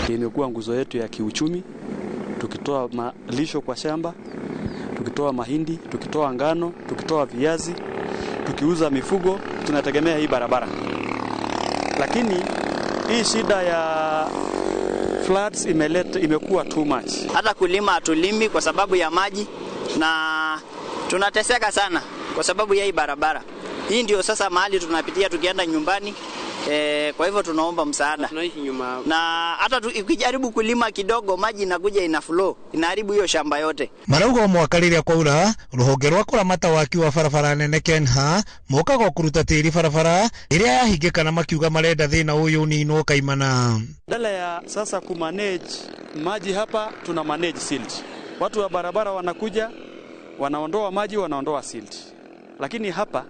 Imekuwa nguzo yetu ya kiuchumi, tukitoa malisho kwa shamba, tukitoa mahindi, tukitoa ngano, tukitoa viazi, tukiuza mifugo, tunategemea hii barabara. Lakini hii shida ya floods imekuwa too much. Hata kulima hatulimi kwa sababu ya maji na tunateseka sana kwa sababu ya hii barabara. Hii ndio sasa mahali tunapitia tukienda nyumbani. Kwa hivyo tunaomba msaada. Na hata ukijaribu kulima kidogo maji inakuja ina flow, inaharibu hiyo shamba yote. Marauga o mwaka rĩrĩa kwaura rũhonge rwa kũramata waki wa barabara nene Kenha mokaga kũruta tĩri barabara ĩrĩa yahingĩka na makiuga marenda thĩna ũyũ ũninwo kaimana. Badala ya sasa kumanage maji hapa tuna manage silt. Watu wa barabara wanakuja wanaondoa maji, wanaondoa silt. Lakini hapa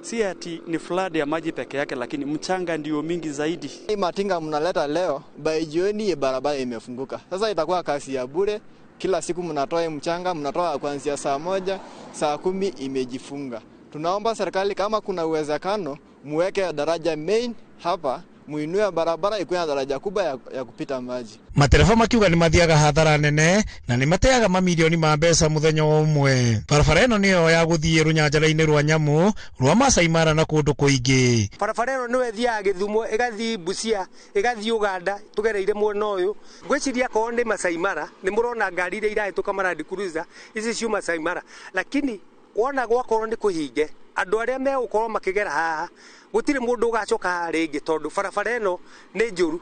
si ati ni flood ya maji peke yake, lakini mchanga ndio mingi zaidi. Hii matinga mnaleta leo, by jioni barabara imefunguka. Sasa itakuwa kazi ya bure, kila siku mnatoa mchanga, mnatoa kuanzia saa 1, saa 10 imejifunga. Tunaomba serikali kama kuna uwezekano muweke daraja main hapa, muinue barabara ikuwe na daraja kubwa ya kupita maji. Matereba makiuga ni mathiaga hathara nene na ni mateaga mamilioni ma mbeca muthenya o ũmwe. Barabara ĩno nĩyo ya gũthiĩ rũnyanjara-inĩ rwa nyamũ rwa Masai Mara na kũndũ kũingĩ. Barabara ĩno nĩyo ĩthiaga Gĩthumo, ĩgathiĩ Busia, ĩgathiĩ Uganda, tũgereire mwena ũyũ. Ngwĩciria akorwo nĩ Masai Mara, nĩ mũrona ngari iria irahĩtũka ma Land Cruiser, ici ciuma Masai Mara. Lakini wona gwakorwo nĩ kũhinge, andũ arĩa megũkorwo makĩgera haha gũtirĩ mũndũ ũgacoka haha rĩngĩ tondũ barabara ĩno nĩ njũru.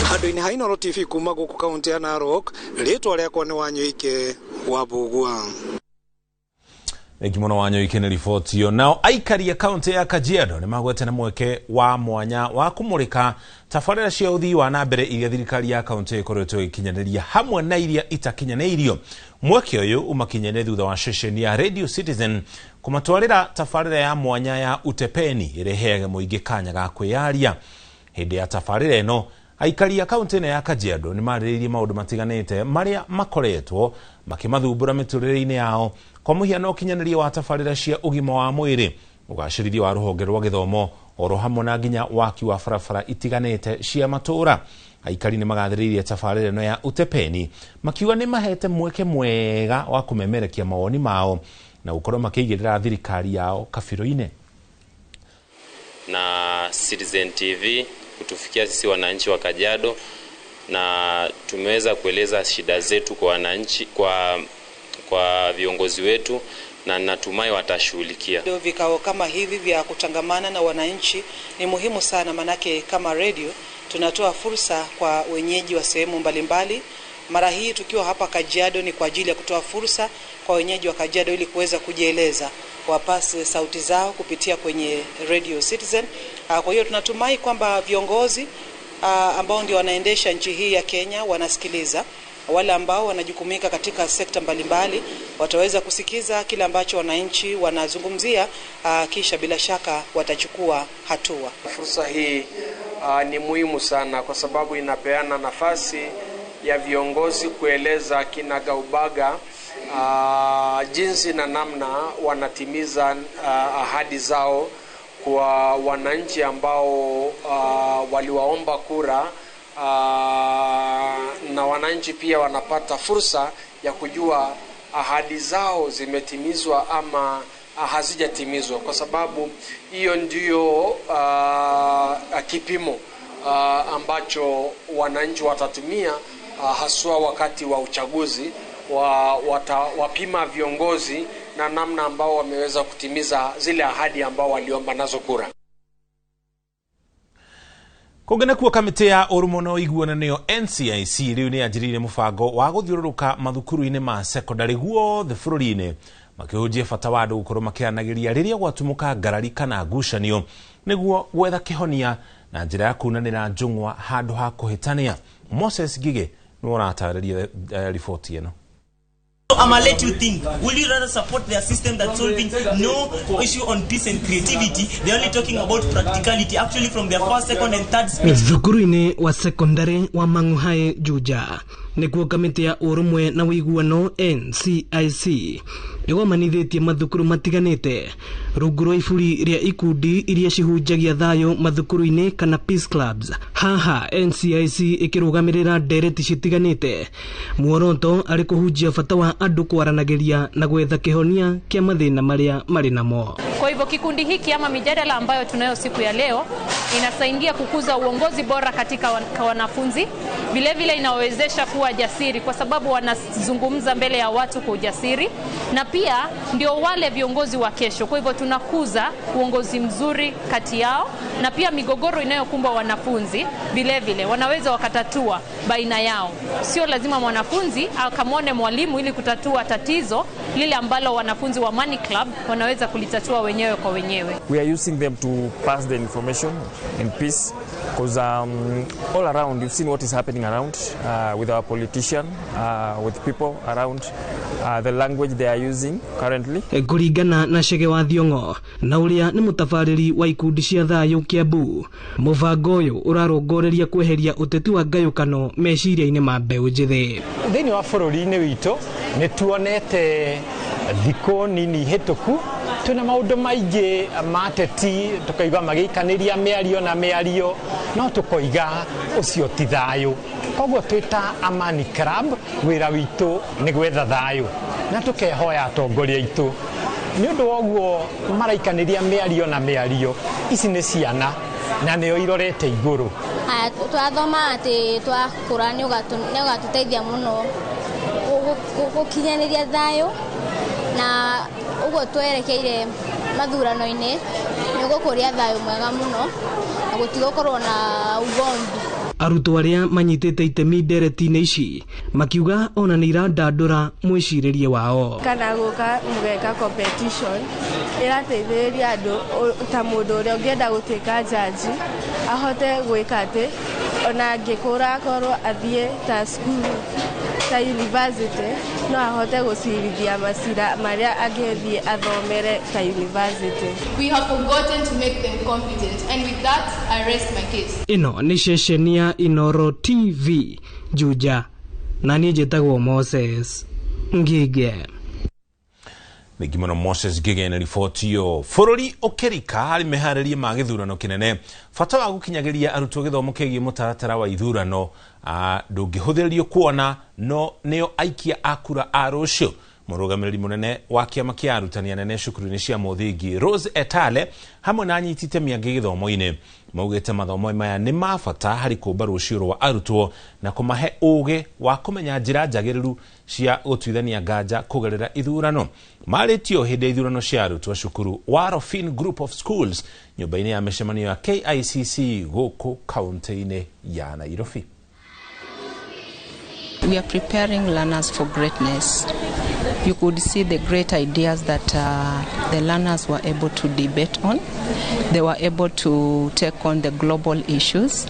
Handũ-inĩ ha Inooro TV kuma gũkũ kaunti ya Narok, rĩtwa rĩakwa nĩ Wanyoike wa Mbũgua. Thengi mũno Wanyoike nĩ riboti ĩyo. Nao aikari a kaunti ya Kajiado nĩ magwete na mweke wa mwanya wa kũmũrĩka tabarĩra cia ũthii wa na mbere iria thirikari ya kaunti ĩkoretwo ĩgĩkinyanĩria hamwe na iria itakinyanĩirio. Mweke ũyũ umakinyanĩire thutha wa ceceni ya Radio Citizen kũmatwarĩra tabarĩra ya mwanya ya Utepeni ĩrĩa ĩheaga mũingĩ kanya ga kwĩyaria. Hĩndĩ ya tabarĩra ĩno aikari a kaunti ĩno ya Kajiado nĩ marĩrĩirie maũndũ matiganĩte marĩa makoretwo makĩmathumbũra mĩtũrĩre-inĩ yao, kwa mũhiano ũkinyanĩria wa tabarĩra cia ũgima wa mwĩrĩ, ũgacĩrithia wa rũhonge rwa gĩthomo oro hamwe na nginya waki wa barabara itiganĩte cia matũũra. Aikari nĩ magathĩrĩirie tabarĩra ĩno ya Utepeni makiuga nĩ mahete mweke mwega wa kũmemerekia mawoni mao na gũkorwo makĩigĩrĩra thirikari yao kabirũ-inĩ. Na Citizen TV kutufikia sisi wananchi wa Kajiado, na tumeweza kueleza shida zetu kwa wananchi, kwa viongozi wetu, na natumai watashughulikia. Vikao kama hivi vya kutangamana na wananchi ni muhimu sana, manake kama radio tunatoa fursa kwa wenyeji wa sehemu mbalimbali. Mara hii tukiwa hapa Kajiado ni kwa ajili ya kutoa fursa kwa wenyeji wa Kajiado ili kuweza kujieleza, wapase sauti zao kupitia kwenye Radio Citizen. Kwa hiyo tunatumai kwamba viongozi ambao ndio wanaendesha nchi hii ya Kenya wanasikiliza, wale ambao wanajukumika katika sekta mbalimbali wataweza kusikiza kile ambacho wananchi wanazungumzia, kisha bila shaka watachukua hatua. Fursa hii ni muhimu sana kwa sababu inapeana nafasi ya viongozi kueleza kinagaubaga jinsi na namna wanatimiza ahadi zao kwa wananchi ambao waliwaomba kura, na wananchi pia wanapata fursa ya kujua ahadi zao zimetimizwa ama hazijatimizwa, kwa sababu hiyo ndiyo kipimo ambacho wananchi watatumia haswa wakati wa uchaguzi, wapima viongozi na namna ambao wameweza kutimiza zile ahadi ambao waliomba nazo kura. Kũngĩ kuo kamĩtĩ ya ũrũmwe na ũiguano nĩyo NCIC rĩu nĩ yanjĩrĩirie mũbango wa gũthiũrũrũka mathukuru-inĩ ma sekondarĩ guothe bũrũri-inĩ makĩhunjia bata wa andũ gũkorwo makĩaranagĩria rĩrĩa gwatumũka ngarari kana ngucanio nĩguo gwetha kĩhonia na njĩra ya kunanĩra njũng'wa handũ ha kũhĩtania. Moses Ngigĩ nĩwe ũratarĩria riboti ĩno. I'ma let you think. Will you rather support their system that's solving no issue on peace and creativity? They're only talking about practicality. Actually, from their first, second, and third speech. Thukuru-inĩ wa secondary wa Mang'u High Juja nĩkuo kamĩtĩ ya ũrũmwe na ũiguano NCIC ĩgomanithĩtie mathukuru matiganĩte rungu rwa iburi rĩa ikundi iria cihunjagia thayũ mathukuru-inĩ kana peace clubs. Haha NCIC ĩkĩrũgamĩrĩra ndereti citiganĩte, muoroto arĩ kũhunjia bata wa andũ kwaranagĩria na gwetha kĩhonia kĩa mathĩna marĩa marĩ namo. Kwa hivyo kikundi hiki ama mijadala ambayo tunayo siku ya leo inasaidia kukuza uongozi bora katika wanafunzi. Vile vile inawezesha kuwa jasiri kwa sababu wanazungumza mbele ya watu kwa ujasiri, na pia ndio wale viongozi wa kesho. Kwa hivyo tunakuza uongozi mzuri kati yao, na pia migogoro inayokumba wanafunzi vile vile wanaweza wakatatua baina yao. Sio lazima mwanafunzi akamwone mwalimu ili kutatua tatizo lile ambalo wanafunzi wa Money Club wanaweza kulitatua wenyewe kwa wenyewe. We are using them to pass the information in peace because all around you've seen what is happening around with our politician, with people around, the language they are using currently. Kũringana na Chege wa Thiong'o na ũrĩa nĩ mũtabarĩri wa ikundi cia thayũ Kiambu, mũbango ũyũ ũrarongoreria kweheria ũteti wa ngayũkano meciria-inĩ ma mbeũ njĩthĩ. Thĩinĩ wa bũrũri-inĩ witũ nĩ tuonete thikũ nini hĩtũku twĩna maũndũ maingĩ ma teti, tũkaigua magĩikanĩria mĩario na mĩario, no tũkoiga ũcio ti thayũ. Koguo twĩ ta Amani Club wĩra witũ nĩ gwetha thayũ na tũkehoya atongoria aitũ nĩ ũndũ wa ũguo maraikanĩria mĩario na mĩario. Ici nĩ ciana na nĩo irorete igũrũ. Twathoma atĩ twakũra nĩ ũgatũteithia mũno gũkinyanĩria thayũ, na ũguo twerekeire mathurano-inĩ nĩ ũgũkũria thayũ mwega mũno na gũtigũkorwo na ugomvi. Arutwo arĩa manyitĩte itemi ndereti-inĩ ici makiuga ona nĩ irandandũra mwĩcirĩrie wao. Kana gũka mũgeka competition ĩrateithĩrĩria andũ ta mũndũ ũrĩa ũngĩenda gũtuĩka jaji ahote gwĩka atĩ ona angĩkũra akorwo athiĩ ta cukuru ta university no ahote gũcirithia macira marĩa angĩthiĩ athomere ta university. We have forgotten to make them competent, and with that I rest my case. Ĩno nĩ ceceni ya Inoro TV Juja, na niĩ njĩtagwo Moses Ngige. Thengi mũno Moses Ngige na riboti ĩyo. Bũrũri ũkĩrika harĩ meharĩria ma gĩthurano kĩnene, bata wa gũkinyagĩria arutwo gĩthomo kĩgiĩ mũtaratara wa ithurano ndũngĩhũthĩrĩrio kuona no nĩo aikia a kura a rũciũ. Mũrũgamĩrĩri mũnene wa kĩama kĩa arutani anene cukuru-inĩ cia mũthingi Rose Etale hamwe na anyiti itemi angĩ gĩthomo-inĩ maugĩte mathomo maya nĩ ma bata harĩ kũmba rũciũ rwa arutwo na kũmahe ũgĩ wa kũmenya njĩra njagĩrĩru cia gũtuithania nganja kũgerera ithurano. Marĩtio hĩndĩ ya ithurano cia arutwo cukuru wa Rofin Group of Schools nyũmba-inĩ ya mĩcemanio ya KICC gũkũ kaunti-inĩ ya Nairobi. We are preparing learners for greatness. You could see the great ideas that the learners were able to debate on. They were able to take on the global issues.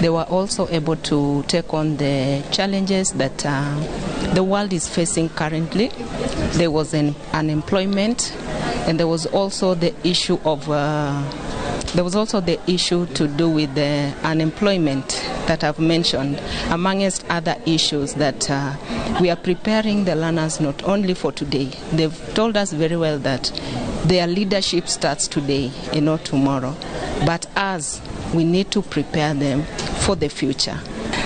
They were also able to take on the challenges that the world is facing currently. There was an unemployment, and there was also the issue of to do with the unemployment that I've mentioned, amongst other issues that we are preparing the learners not only for today. They've told us very well that their leadership starts today and not tomorrow. But us, we need to prepare them for the future.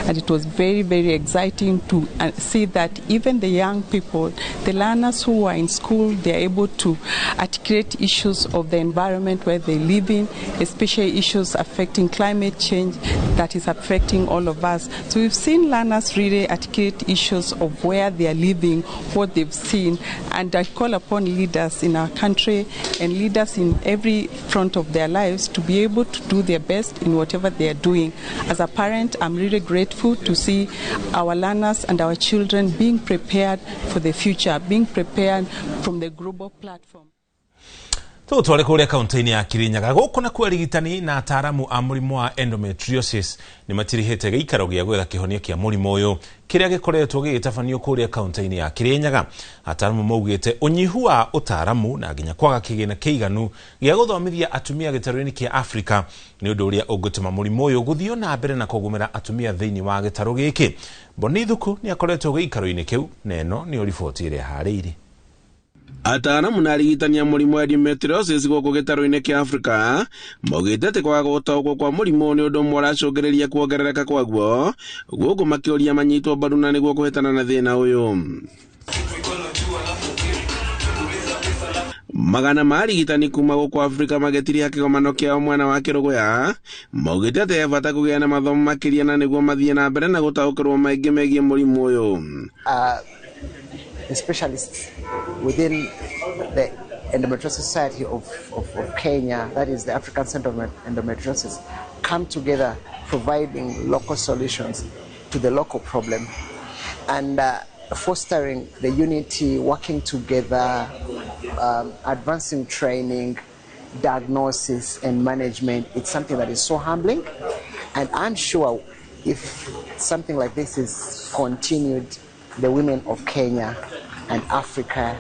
And it was very, very exciting to see that even the young people, the learners who are in school, they are able to articulate issues of the environment where they live in, especially issues affecting climate change that is affecting all of us. So we've seen learners really articulate issues of where they are living, what they've seen, and I call upon leaders in our country and leaders in every front of their lives to be able to do their best in whatever they are doing. As a parent, I'm really grateful to see our learners and our children being prepared for the future, being prepared from the global platform. Tũgũtware kũrĩa kaunti-inĩ ya Kirinyaga gũkũ nakuo arigitani na ataaramu a mũrimũ wa endometriosis nĩ matirihĩte gĩikaro gĩa gwetha kĩhonia kĩa mũrimũ ũyũ kĩrĩa gĩkoretwo gĩgĩtabanio kũrĩa kaunti-inĩ ya Kirinyaga. Ataaramu maugĩte ũnyihu wa ũtaaramu na nginya kwaga kĩgĩna kĩiganu gĩa gũthomithia atumia gĩtarũ-inĩ kĩa Afrika nĩ ũndũ ũrĩa ũngĩtũma mũrimũ ũyũ gũthiĩ na mbere na kũgũmĩra atumia thĩinĩ wa gĩtarũ gĩkĩ. Boni Thuku nĩ akoretwo gĩikaro-inĩ kĩu na ĩno nĩyo riboti ĩrĩa harĩirie. Ataaramu na arigitani a mũrimũ wa endometriosis gũkũ gĩtarũ-inĩ kĩa Afrika maugĩte atĩ kwaga gũtaũkwo kwa mũrimũ nĩ ũndũ ũmwe ũracũngĩrĩria kuongerereka kwaguo gũkũ makĩũria manyitwo mbaru na nĩguo kũhĩtana na thĩna ũyũ. Magana ma arigitani kuma gũkũ Afrika magĩtiriha kĩgomano kĩao mwena wa Kĩrũgũya maugĩte atĩ he bata kũgĩa na mathomo makĩria na nĩguo mathiĩ na mbere na gũtaũkĩrwo maingĩ megiĩ mũrimũ ũyũ. The specialists within the Endometriosis Society of Kenya, that is the African Center of Endometriosis, come together providing local solutions to the local problem and fostering the unity, working together, advancing training, diagnosis and management. It's something that is so humbling, and I'm sure if something like this is continued, the women of Kenya and Africa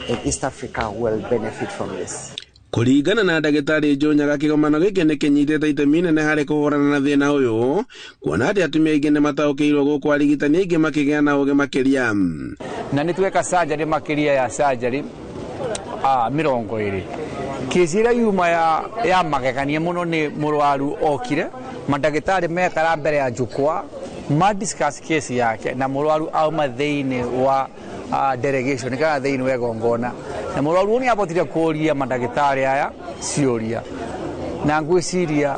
and East Africa will benefit from this. Kũringana na ndagĩtarĩ Njonyaga kĩgomano gĩkĩ nĩ kĩnyitĩte itemi inene harĩ kũhũrana na thĩna ũyũ kuona atĩ atumia aingĩ nĩ mataũkĩirwo gũkũ arigitani aingĩ makĩgĩa na ũgĩ makĩria. Na nĩ tweka surgery makĩria ya surgery 20 kĩci ĩrĩa yuma ya magegania mũno nĩ mũrwaru okire mandagĩtarĩ mekara mbere ya jukwaa ma discuss case yake na mũrwaru auma thĩinĩ wa delegation kana thĩinĩ wa igongona na mũrwaru nĩ abotire kũria mandagĩtarĩ aya ciũria na ngwĩciria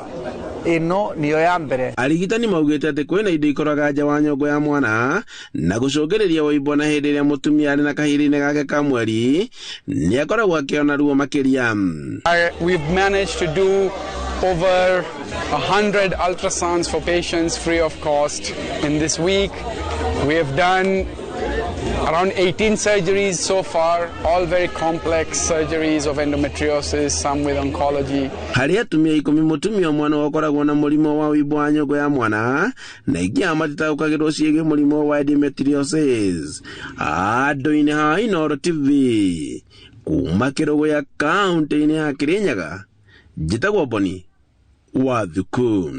ĩno nĩyo ya mbere. Arigitani maugĩte atĩ kwĩna indo ikoraga nja wa nyongo ya mwana na gũcũngĩrĩria wũimbo na hĩndĩ ĩrĩa mũtumia arĩ na kahinda-inĩ gake ka mweri nĩ akoragwo akĩona ruo makĩria. We've managed to do over 100 ultrasounds for patients free of cost in this week. We have done around 18 surgeries so far, all very complex surgeries of endometriosis, some with oncology. Harĩ atumia 10 mũtumia ũmwe nĩwe ũkoragwo na mũrimũ wa wũimbo wa nyongo ya mwana na aingĩ ao matitaũkagĩrwo ciĩgiĩ mũrimũ wa endometriosis. Andũ-inĩ ha Inooro TV kuma Kĩrũgũya kaũntĩ-inĩ ya Kĩrĩnyaga, njĩtagwo Boni wa Thuku.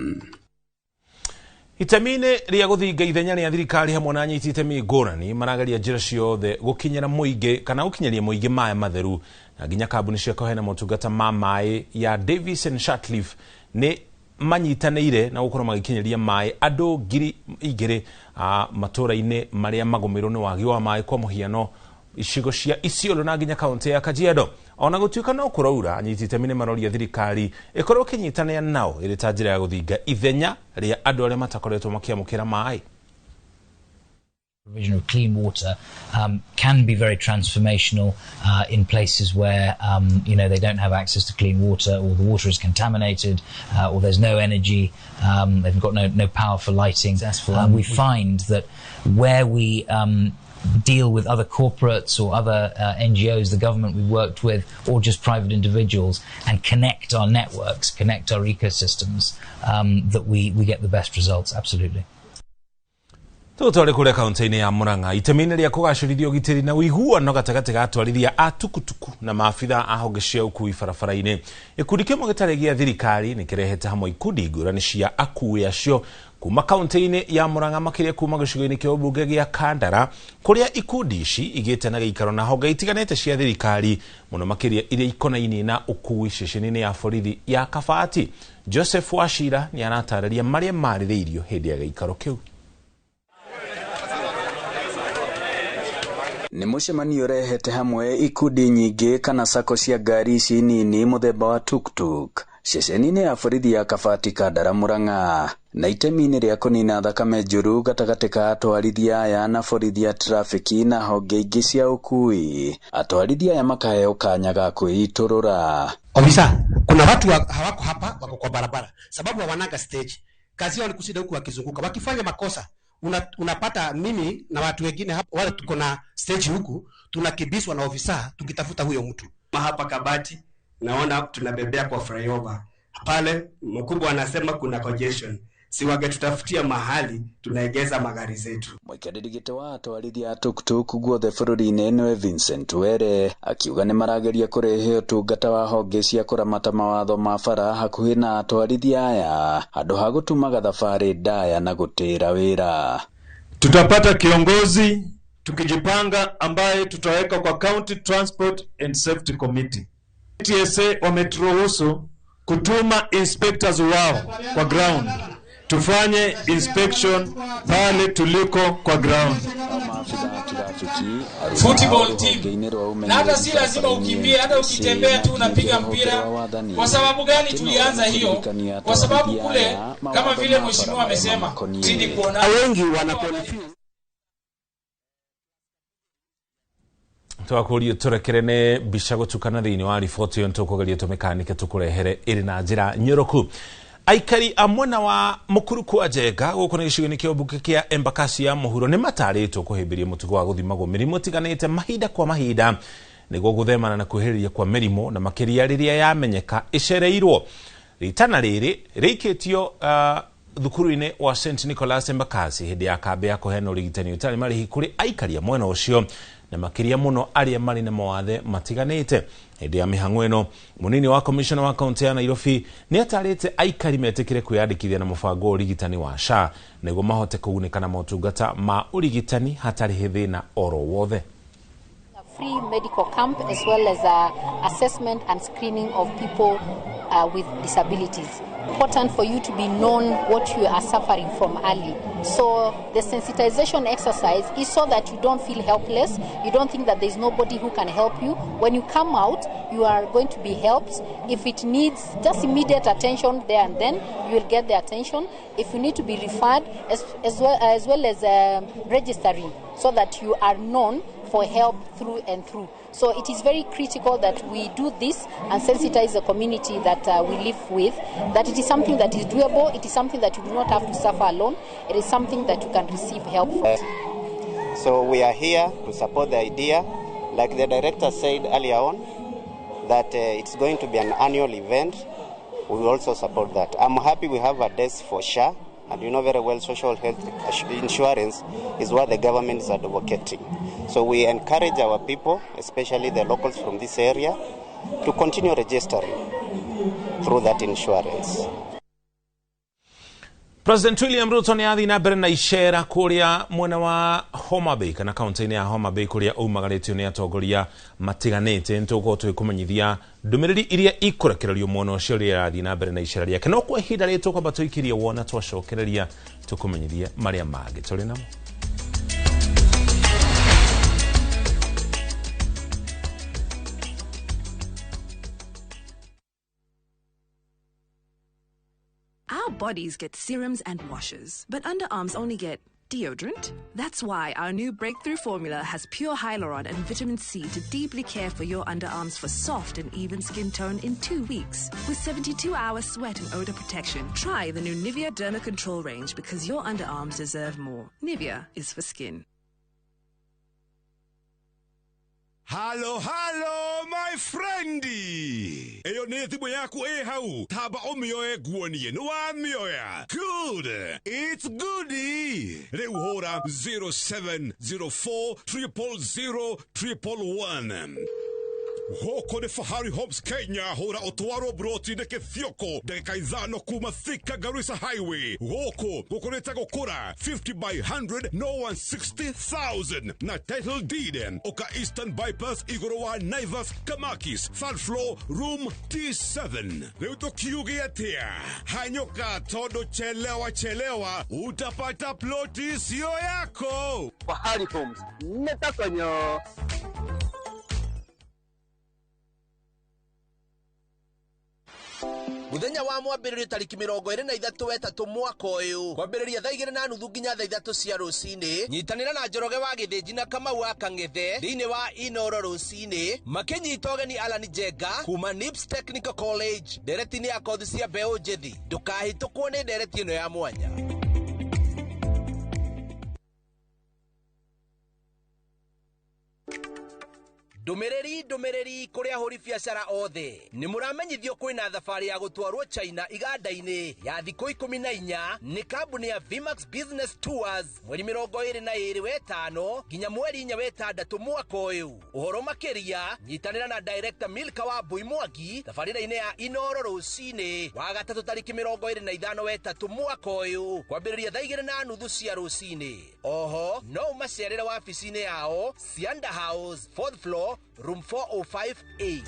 Itemi-inĩ rĩa gũthinga ithenya rĩa thirikari hamwe na anyiti itemi ngũrani marageria njĩra ciothe gũkinyĩra mũingĩ kana gũkinyĩria mũingĩ maĩ matheru na nginya kambuni cia kũheana motungata ma maĩ ya Davis and Shatcliffe nĩ manyitanĩire na gũkorwo magĩkinyĩria maĩ andũ 2,000 matũra-inĩ marĩa magũmĩirwo nĩ wagi wa maĩ kwa mũhiano icigo cia Isiolo na nginya kaunti ya Kajiado. Ona gũtuĩka no kũraura, anyiti itemi nĩ maroria thirikari ĩkorwo ĩkĩnyitanĩra nao ĩrĩ ta njĩra ya gũthinga ithenya rĩa andũ arĩa matakoretwo makĩamũkĩra maĩ. Provision of clean water can be very transformational in places where they don't have access to clean water, or the water is contaminated, or there's no energy, they've got no power for lighting. We find that where we deal with other corporates or other NGOs, the government we worked with, or just private individuals, and connect our networks, connect our ecosystems, that we get the best results, absolutely. Tũtware kũrĩa kaunti-inĩ ya Murang'a itemi-inĩ rĩa kũgacĩrithia ũgitĩri na ũiguano gatagatĩ ga atwarithia a tukutuku na maabitha a honge cia ũkui barabara-inĩ. Gĩkundi kĩmwe gĩtarĩ gĩa thirikari nĩ kĩrehete hamwe ikundi ngũrani cia akui acio kuma kaunti-inĩ ya Murang'a, makĩria kuma gĩcigo-inĩ kĩa ũmbunge gĩa Kandara, kũrĩa ikundi ici igĩte na gĩikaro na honge itiganĩte cia thirikari mũno makĩria iria ikonainie na ũkui ceceni-inĩ ya borithi ya Kabati. Joseph Wachira nĩ aratarĩria marĩa marĩrĩirio hĩndĩ ya gĩikaro kĩu. Nĩ mũcemanio ũrehete hamwe ikundi nyingĩ kana sako cia ngari ici nini mũthemba wa tuktuk ceceni-inĩ ya borithi ya Kabati Kandara Murang'a, na itemi-inĩ rĩa kũnina thakame njũru gatagatĩ ka atwarithia aya na borithi ya trafiki na honge ingĩ cia ũkui. Atwarithia aya makaheo kanya ga kwĩitũrũra. Ofisa, kuna watu hawako hapa, wako kwa barabara sababu hawananga stage. Kazi yao ni kushinda huku wakizunguka, wakifanya makosa unapata mimi na watu wengine hapa wale tuko na stage huku tunakibiswa na ofisa tukitafuta huyo mtu. Hapa Kabati Naona tunabebea kwa flyover pale, mkubwa anasema kuna congestion, si wangetutafutia mahali tunaegeza magari zetu. Mũikarĩri gĩtĩ wa atwarithia a tuktuk guothe bũrũri-inĩ nĩwe Vincent Were akiuga nĩ marageria kũrehe ũtungata wa honge cia kũramata mawatho ma bara hakuhĩ na atwarithia aya handũ ha gũtumaga thabarĩ ndaya na gũtĩra wĩra. Tutapata kiongozi tukijipanga ambaye tutaweka kwa County Transport and Safety Committee. TSA wameturuhusu kutuma inspectors wao kwa ground, tufanye inspection pale tuliko kwa ground. Football team. Na hata si lazima ukimbie, hata ukitembea tu unapiga mpira. Kwa sababu gani tulianza hiyo? Kwa sababu kule kama vile mheshimiwa amesema, zidi kuona wengi wana confuse twakurio turekere ne mbica gutukana thiini wa riboti iyo nitukugeria tumikanike tukurehere iri na njira nyoroku. Aikari a mwena wa Mukuru kwa Njenga guku ni gicigo-ini kia mbunge kia Embakasi ya Muhuro ni mataritwo kuhimbiria mutugo wa guthimagwo mirimu itiganite mahinda kwa mahinda niguo guthemana na kwihiriria kwa mirimu na makiria riria yamenyeka icereirwo. Ritana riri riikitio thukuru-ini wa St Nicholas Embakasi hindi ya kambi ya kuheana urigitani utari marihi kuri aikari a mwena ucio na makiria muno aria mari na mawathe matiganite. Hindi ya mihango ino munini wa commissioner wa kaunti ya Nairobi ni atarite aikari metikire kwiyandikithia na mubango wa urigitani wa SHA niguo mahote kugunĩka na motungata ma urigitani hatarĩ thĩna oro wothe. Free medical camp as well as assessment and screening of people with disabilities. Important for you to be known what you are suffering from early. So the sensitization exercise is so that you don't feel helpless, you don't think that there's nobody who can help you. When you come out, you are going to be helped. If it needs just immediate attention there and then, you will get the attention. If you need to be referred, as well as registering so that you are known for help through and through. So it is very critical that we do this and sensitize the community that we live with, that it is something that is doable, it is something that you do not have to suffer alone, it is something that you can receive help from. So we are here to support the idea. Like the director said earlier on, that it's going to be an annual event. We will also support that. I'm happy we have a desk for SHA, and you know very well social health insurance is what the government is advocating. So we encourage our people, especially the locals from this area, to continue registering through that insurance. President William Ruto ni athi na mbere na icera kuria mwena wa Homa Bay kana kaunti-inĩ ya Homa Bay kuria umagarĩtio nĩ atongoria matiganĩte. Nĩtũgũkorwo tũgĩkũmenyithia ndũmĩrĩri iria ikũrekererio mwena ũcio rĩrĩa arathiĩ na mbere na icera rĩake, no kwa ihinda rĩrĩ tũkwamba tũikirie wona twacokereria tũkũmenyithie marĩa mangĩ tũrĩ namo. Our bodies get serums and washes, but underarms only get deodorant. That's why our new breakthrough formula has pure hyaluron and vitamin C to deeply care for your underarms for soft and even skin tone in 2 weeks. With 72-hour sweat and odor protection, try the new Nivea Derma Control range because your underarms deserve more. Nivea is for skin. Halo, halo, my friendi. Eyo nĩ thimũ yaku ĩ hau. Tamba ũmĩoe nguonie nĩ wamĩoya. Good. It's goodie. Rĩu hũra 0704 000 111. Gũkũ nĩ Fahari Homes Kenya. Hũra ũtwarwo broti-inĩ Kĩthioko ndagĩka 5 kuma Thika Garissa Highway. Gũkũ gũkũrĩte gũkũra 50 by 100 no 160,000 na title deed. Ũka Eastern Bypass igũrũ wa Naivas Kamakis, third floor room T7. Rĩu tũkiuge atĩa? Hanyũka tondũ chelewa chelewa utapata ploti sio yako. Fahari Homes nĩtakonyo. Muthenya wa mwambĩrĩrio tarĩki 23 mwaka ũyũ kwambĩrĩria thaa 2:30 nginya thaa 3 cia rũcinĩ nyitanĩra na Njoroge wa Gĩthĩnji na Kamau wa Kang'ethe thĩinĩ wa Inoro rũcinĩ makĩnyita ũgeni Alan Njenga kuma NIPS Technical College ndereti-inĩ ya kothi cia mbeũ njĩthĩ. Ndũkahĩtũkwo nĩ ndereti ĩno ya mwanya. Ndũmĩrĩri kũrĩ ahũri biacara othe. Nĩ mũramenyithio kwĩna thabarĩ ya gũtwarwo China iganda-inĩ ya thikũ 14 nĩ kambuni ya Vmax Business Tours mweri 22 wetano nginya mweri 4 wetandatũ mwaka ũyũ. Ũhoro makĩria nyitanĩra na Director Milka wa Mbui Mwangi thabarĩra-inĩ ya Inoro rũcinĩ wa gatatũ tarĩki 25 wetatũ mwaka ũyũ kwambĩrĩria thaa 2:30 cia rũcinĩ. Oho no ũmacerere wabici-inĩ yao Cianda House 4th floor room 405A.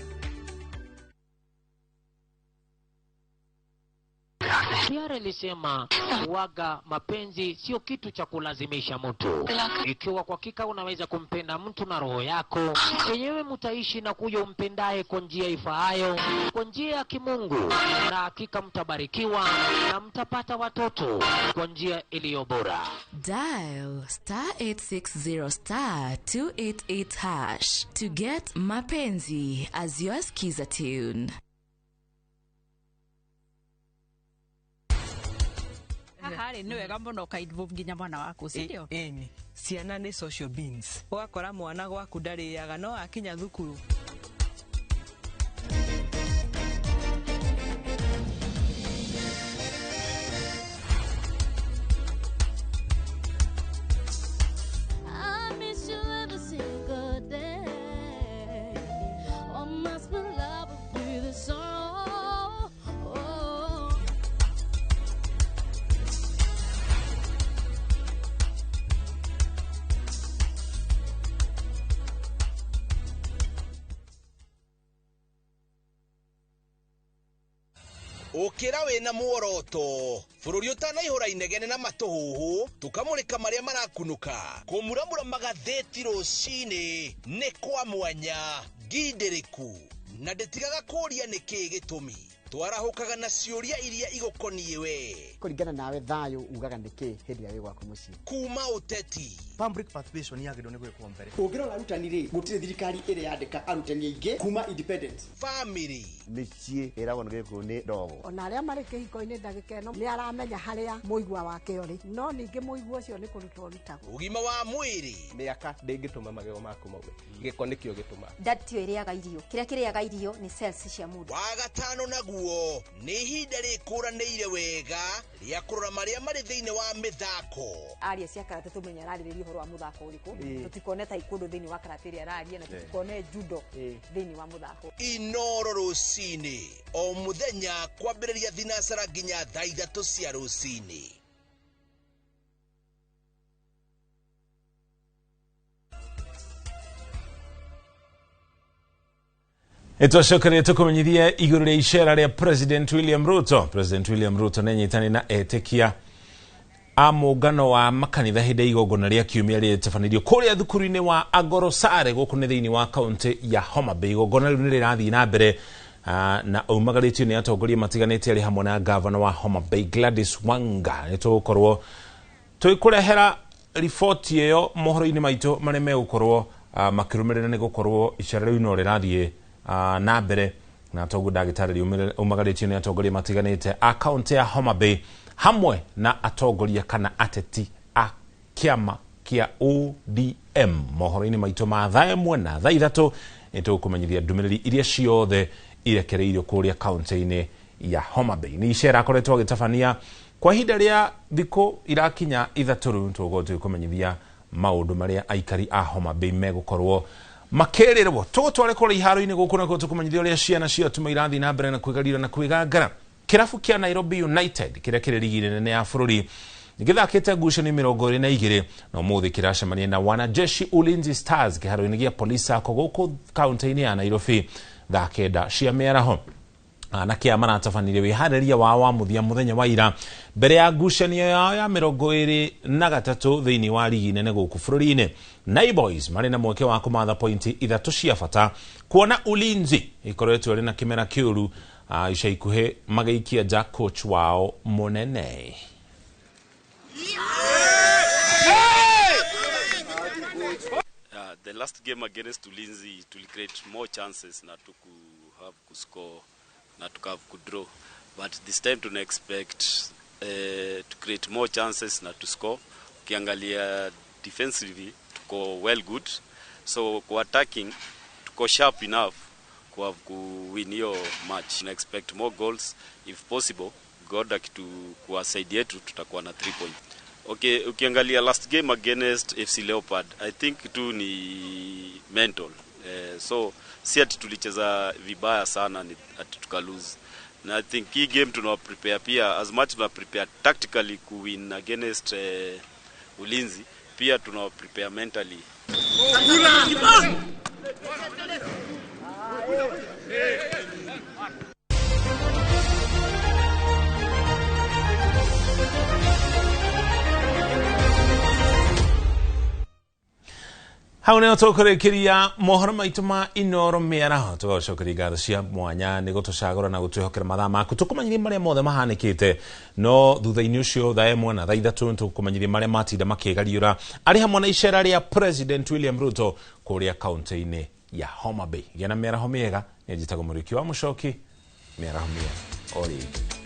Tiara ilisema waga mapenzi sio kitu cha kulazimisha mtu. Ikiwa kwa hakika unaweza kumpenda mtu na roho yako yenyewe, mtaishi na kuja umpendaye kwa njia ifaayo, kwa njia ya kimungu, na hakika mtabarikiwa na mtapata watoto kwa njia iliyo bora. Dial *860 *288# to get Mapenzi as your skiza tune. Haha nĩ wega mũno ũka-involve nginya mwana waku, si ndio? Ĩni, ciana nĩ social beings. Ũgakora mwana gwaku ndarĩaga no akinya thukuru. I miss you every single day. Oh, my love will be the song. Ũkĩra wĩna muoroto bũrũri ũtanaihũra inegene na matũhũhũ tũkamũrĩka marĩa marakunũka kũmuramura magathĩti rũcinĩ nĩ kwa mwanya ngindĩrĩku na ndĩtigaga kũũria nĩkĩĩ gĩtũmi twarahũkaga na ciũria iria igũkoniĩ we kũringana nawe thayũ ugaga nĩkĩ hĩndĩ ĩrĩa wĩ gwaku mũciĩ kuma ũteti. Public participation yagĩrĩirwo nĩ gwĩkwo mbere. Ũngĩrora arutani rĩ, gũtirĩ thirikari ĩrĩ yandĩka arutani aingĩ kuma independence. Family mĩciĩ ĩragwo nĩ gĩkũyũ nĩ ndogo. Ona arĩa marĩ kĩhiko-inĩ ndagĩka ĩno nĩ aramenya harĩa mũigua wake ũrĩ, no ningĩ mũigua ũcio nĩ kũrutwo ũrutagwo. Ũgima wa mwĩrĩ, mĩaka ndĩngĩtũma magego maku maume, gĩko nĩkĩo gĩtũmaga. Ndatio ĩrĩaga irio, kĩrĩa kĩrĩaga irio nĩ cells cia mũndũ. Wa gatano naguo nĩ ihinda rĩkũranĩire wega rĩa kũrora marĩa marĩ thĩinĩ wa mĩthako. Aria cia karate tũmenye ararĩrĩria ũhoro wa mũthako ũrĩkũ, tũtikone taekwondo thĩinĩ wa karate ĩrĩa araria, na tũtikone judo thĩinĩ wa mũthako. Inoro rũcinĩ o mũthenya kwambĩrĩria thinacara nginya thaa 3 cia rũcinĩ. Nĩtwacokeria tũkũmenyithie igũrũ rĩa icera rĩa President William Ruto. President William Ruto nĩanyitanĩire na etĩkia a mũngano wa makanitha hĩndĩ ya igongona rĩa kiumia rĩtabanĩrio kũrĩa thukuru-inĩ wa Agorosare gũkũ nĩ thĩinĩ wa kaũntĩ ya Homa Bay. Igongona rĩu nĩ rĩrathiĩ na mbere na umagarĩtio nĩ atongoria matiganĩte arĩ hamwe na gavana wa Homa Bay Gladys Wanga. Nĩtũgũkorwo tũgĩkũrehera riboti ĩyo mohoro-inĩ maitũ marĩa megũkorwo makĩrũmĩrĩra nĩ gũkorwo icera rĩu no rĩrathiĩ na mbere na toguo ndagĩtarĩ umagarĩtio nĩ atongoria matiganĩte a kaũntĩ ya Homa Bay hamwe na atongoria kana ateti a kĩama kĩa ODM. Mohoro-inĩ maitũ ma thaa 1 na thaa 3 nĩtũgũkũmenyithia ndũmĩrĩri iria ciothe irekereirio kũrĩa kaũntĩ-inĩ ya Homa Bay. Nĩ icera akoretwo agĩtabania kwa ihinda rĩa thikũ irakinya 3 rĩu tũgũkorwo tũgĩkũmenyithia maũndũ marĩa aikari a Homa Bay megũkorwo makĩrĩrwo. Tũgũtware kũrĩa iharo-inĩ gũkũ nakuo tũkũmenyithia ũrĩa ciana cia atuma irathiĩ na mbere na kwĩgarira na kwĩgangara. Kĩrabu kĩa Nairobi United kĩrĩa kĩrĩ rigi nene ya bũrũri nĩgĩthakĩte ngucanio 22 na ũmũthĩ kĩracemania na wanajeshi Ulinzi Stars kĩharo-inĩ gĩa Police Sacco gũkũ kaũntĩ-inĩ ya Nairobi thaa 9 cia mĩaraho. Anake aya maratabanirie wĩharĩria wao wa mũthia mũthenya wa ira mbere ya ngucanio yao ya 23 thĩinĩ wa rigi nene gũkũ bũrũri-inĩ. Nai Boys marĩ na mweke wa kũmatha pointi 3 cia bata kuona Ulinzi ikoretwo ĩrĩ na kĩmera kĩũru ica ikuhĩ magĩikia nja coach wao mũnene. The last game against Ulinzi to create more chances na tuku have to score na tuka have to draw, but this time tuna expect to create more chances na to score. Ukiangalia defensively tuko well good, so kwa attacking Tuko sharp enough kwa kuwin hiyo match. Na expect more goals if possible. God akitu kwa side yetu tutakuwa na 3 points. Okay, ukiangalia last game against FC Leopard, I think tu ni mental. So si ati tulicheza vibaya sana ni ati tuka lose. Na I think hii game tuna prepare pia, as much tuna prepare tactically kuwin against Ulinzi, pia tuna prepare mentally. Hau nĩho tũkũrĩkĩria mohoro maitũ ma Inoro mĩaraho. Tũgagũcokeria ngatho cia mwanya nĩ gũtũcagũra na gũtwĩhokera mathaa maku. Tũkũmenyithia marĩa mothe mahanĩkĩte, no thutha-inĩ ũcio thaa 1 na thaa 3 tũkũmenyithia marĩa matinda makĩgariũra arĩ hamwe na icera rĩa President William Ruto kũrĩa kaunti-inĩ ya Homa Bay. Gĩa na mĩaraho mĩega. Nĩ njĩtagwo Mũriũki wa Mũcoki. Mĩaraho mĩega o rĩngĩ.